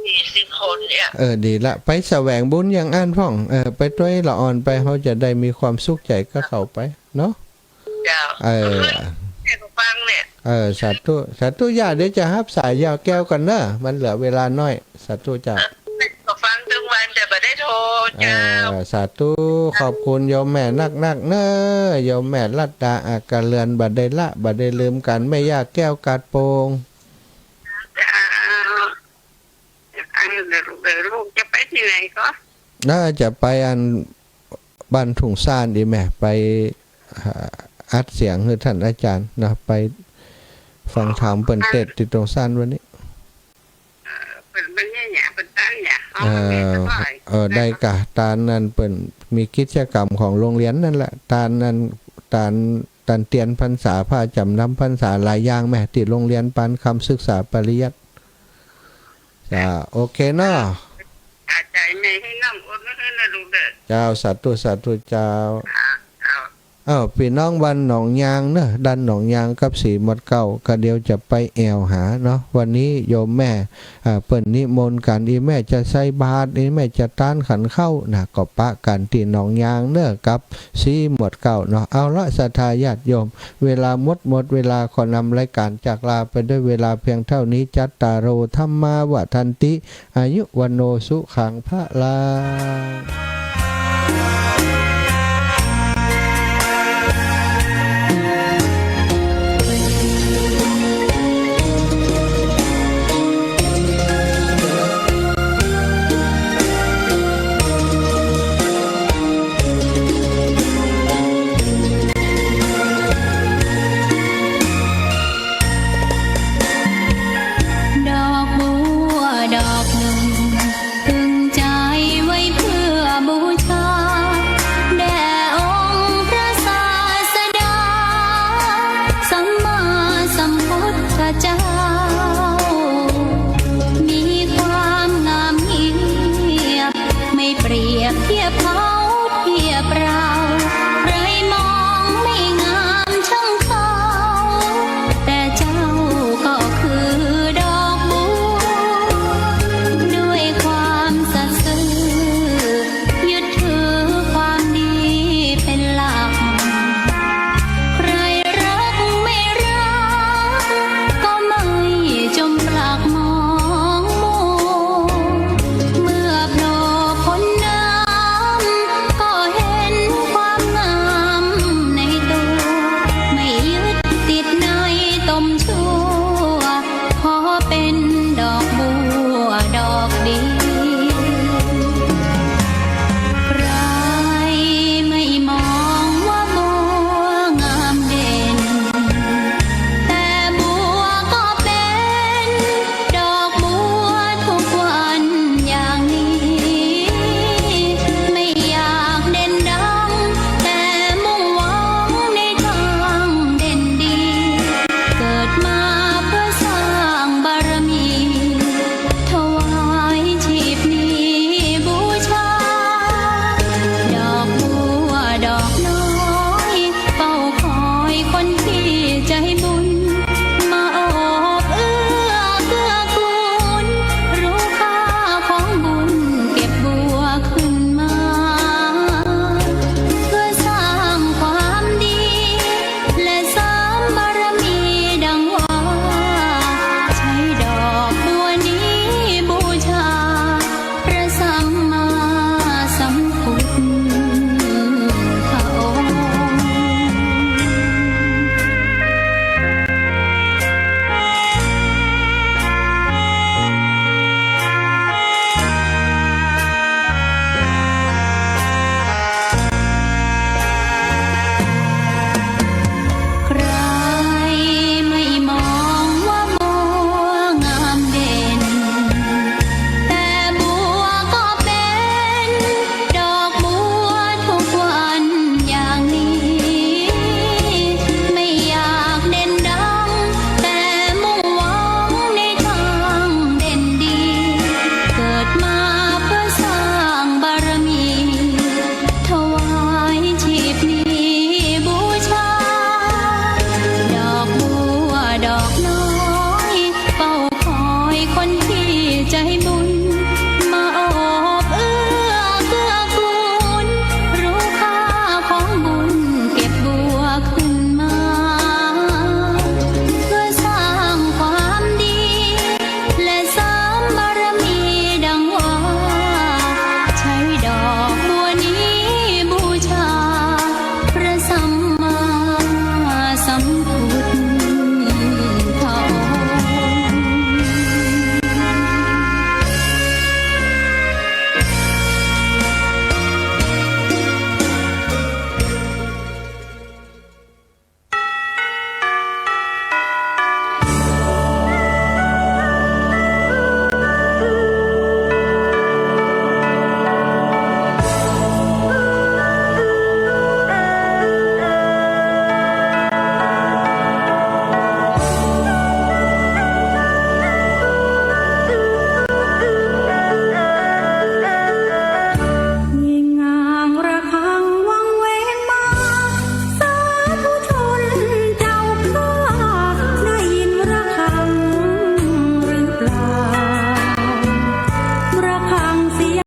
สี่สิบคนเนี่ย เออ ดีละ ไปแสวงบุญอย่างอั้นพ่อง เออ ไปตวยละอ่อนไป เฮาจะได้มีความสุขใจ๋กับเขาไปเนาะ เจ้า เออ ให้เขาฟังเนี่ย เออ สาธุ สาธุ ย่า เดี๋ยวจะฮับสายยาวแก้วก่อนเนอะ มันเหลือเวลาน้อย สาธุเจ้า เออ ก็ฟังตึงวันแต่บ่ได้โทร เจ้า เออ สาธุ ขอบคุณโยมแม่นักๆ เน่อ โยมแม่รัตดา อากาเรือน บ่ได้ละ บ่ได้ลืมกั๋น แม่ย่าแก้วกาดโป่ง เจ้า อันเดี๋ยว เดี๋ยวลูกจะไปตี้ไหนก็ น่าจะไปอัน บ้านทุ่งซานดีแม่ ไป อ่า อัดเสียงหื้อต้านอาจ๋ารย์เนาะ ไปฟังธรรมเปิ้นเตสน์ตี้ทุ่งซานวันนี้ เออ เปิ้น เปิ้นเนี่ย เปิ้นตั้งเนี่ย เออ เออ ได้ก้า ต้านนั้นเปิ้นมีกิจกรรมของโรงเรียนนั่นแหละ ต้านนั้น ต้าน ต้านเตียนพรรษา ผ้าจ๋ำนำพรรษาหลายอย่างแม่ ตี้โรงเรียนปานคำศึกษาปริยัติ จ้า โอเคเนาะ อาจ๋ารย์แม่หื้อน้ำอดมาหื้อนะลูกเด้อ เจ้า สาธุ สาธุเจ้า เจ้า เอ้า ปี้น้องบ้านหนองยางเนอะ ด้านหนองยางกับสีหมวดเก้า ก็เดี๋ยวจะไปแอ่วหาเนาะ วันนี้โยมแม่ อ่า เปิ้นนิมนต์กั๋น อีแม่จะใส่บาตร อีแม่จะต้านขันข้าวนะ ก็ปะกั๋นตี้หนองยางเนอะ กับสีหมวดเก้าเนาะ เอาละ ศรัทธาญาติโยม เวลาหมด หมดเวลา ขอนำรายก๋านจากลาไปด้วยเวลาเพียงเท่านี้ จัตตาโร ธัมมา วัฑฒันติ อายุ วัณโณ สุขัง พะลัง หมู่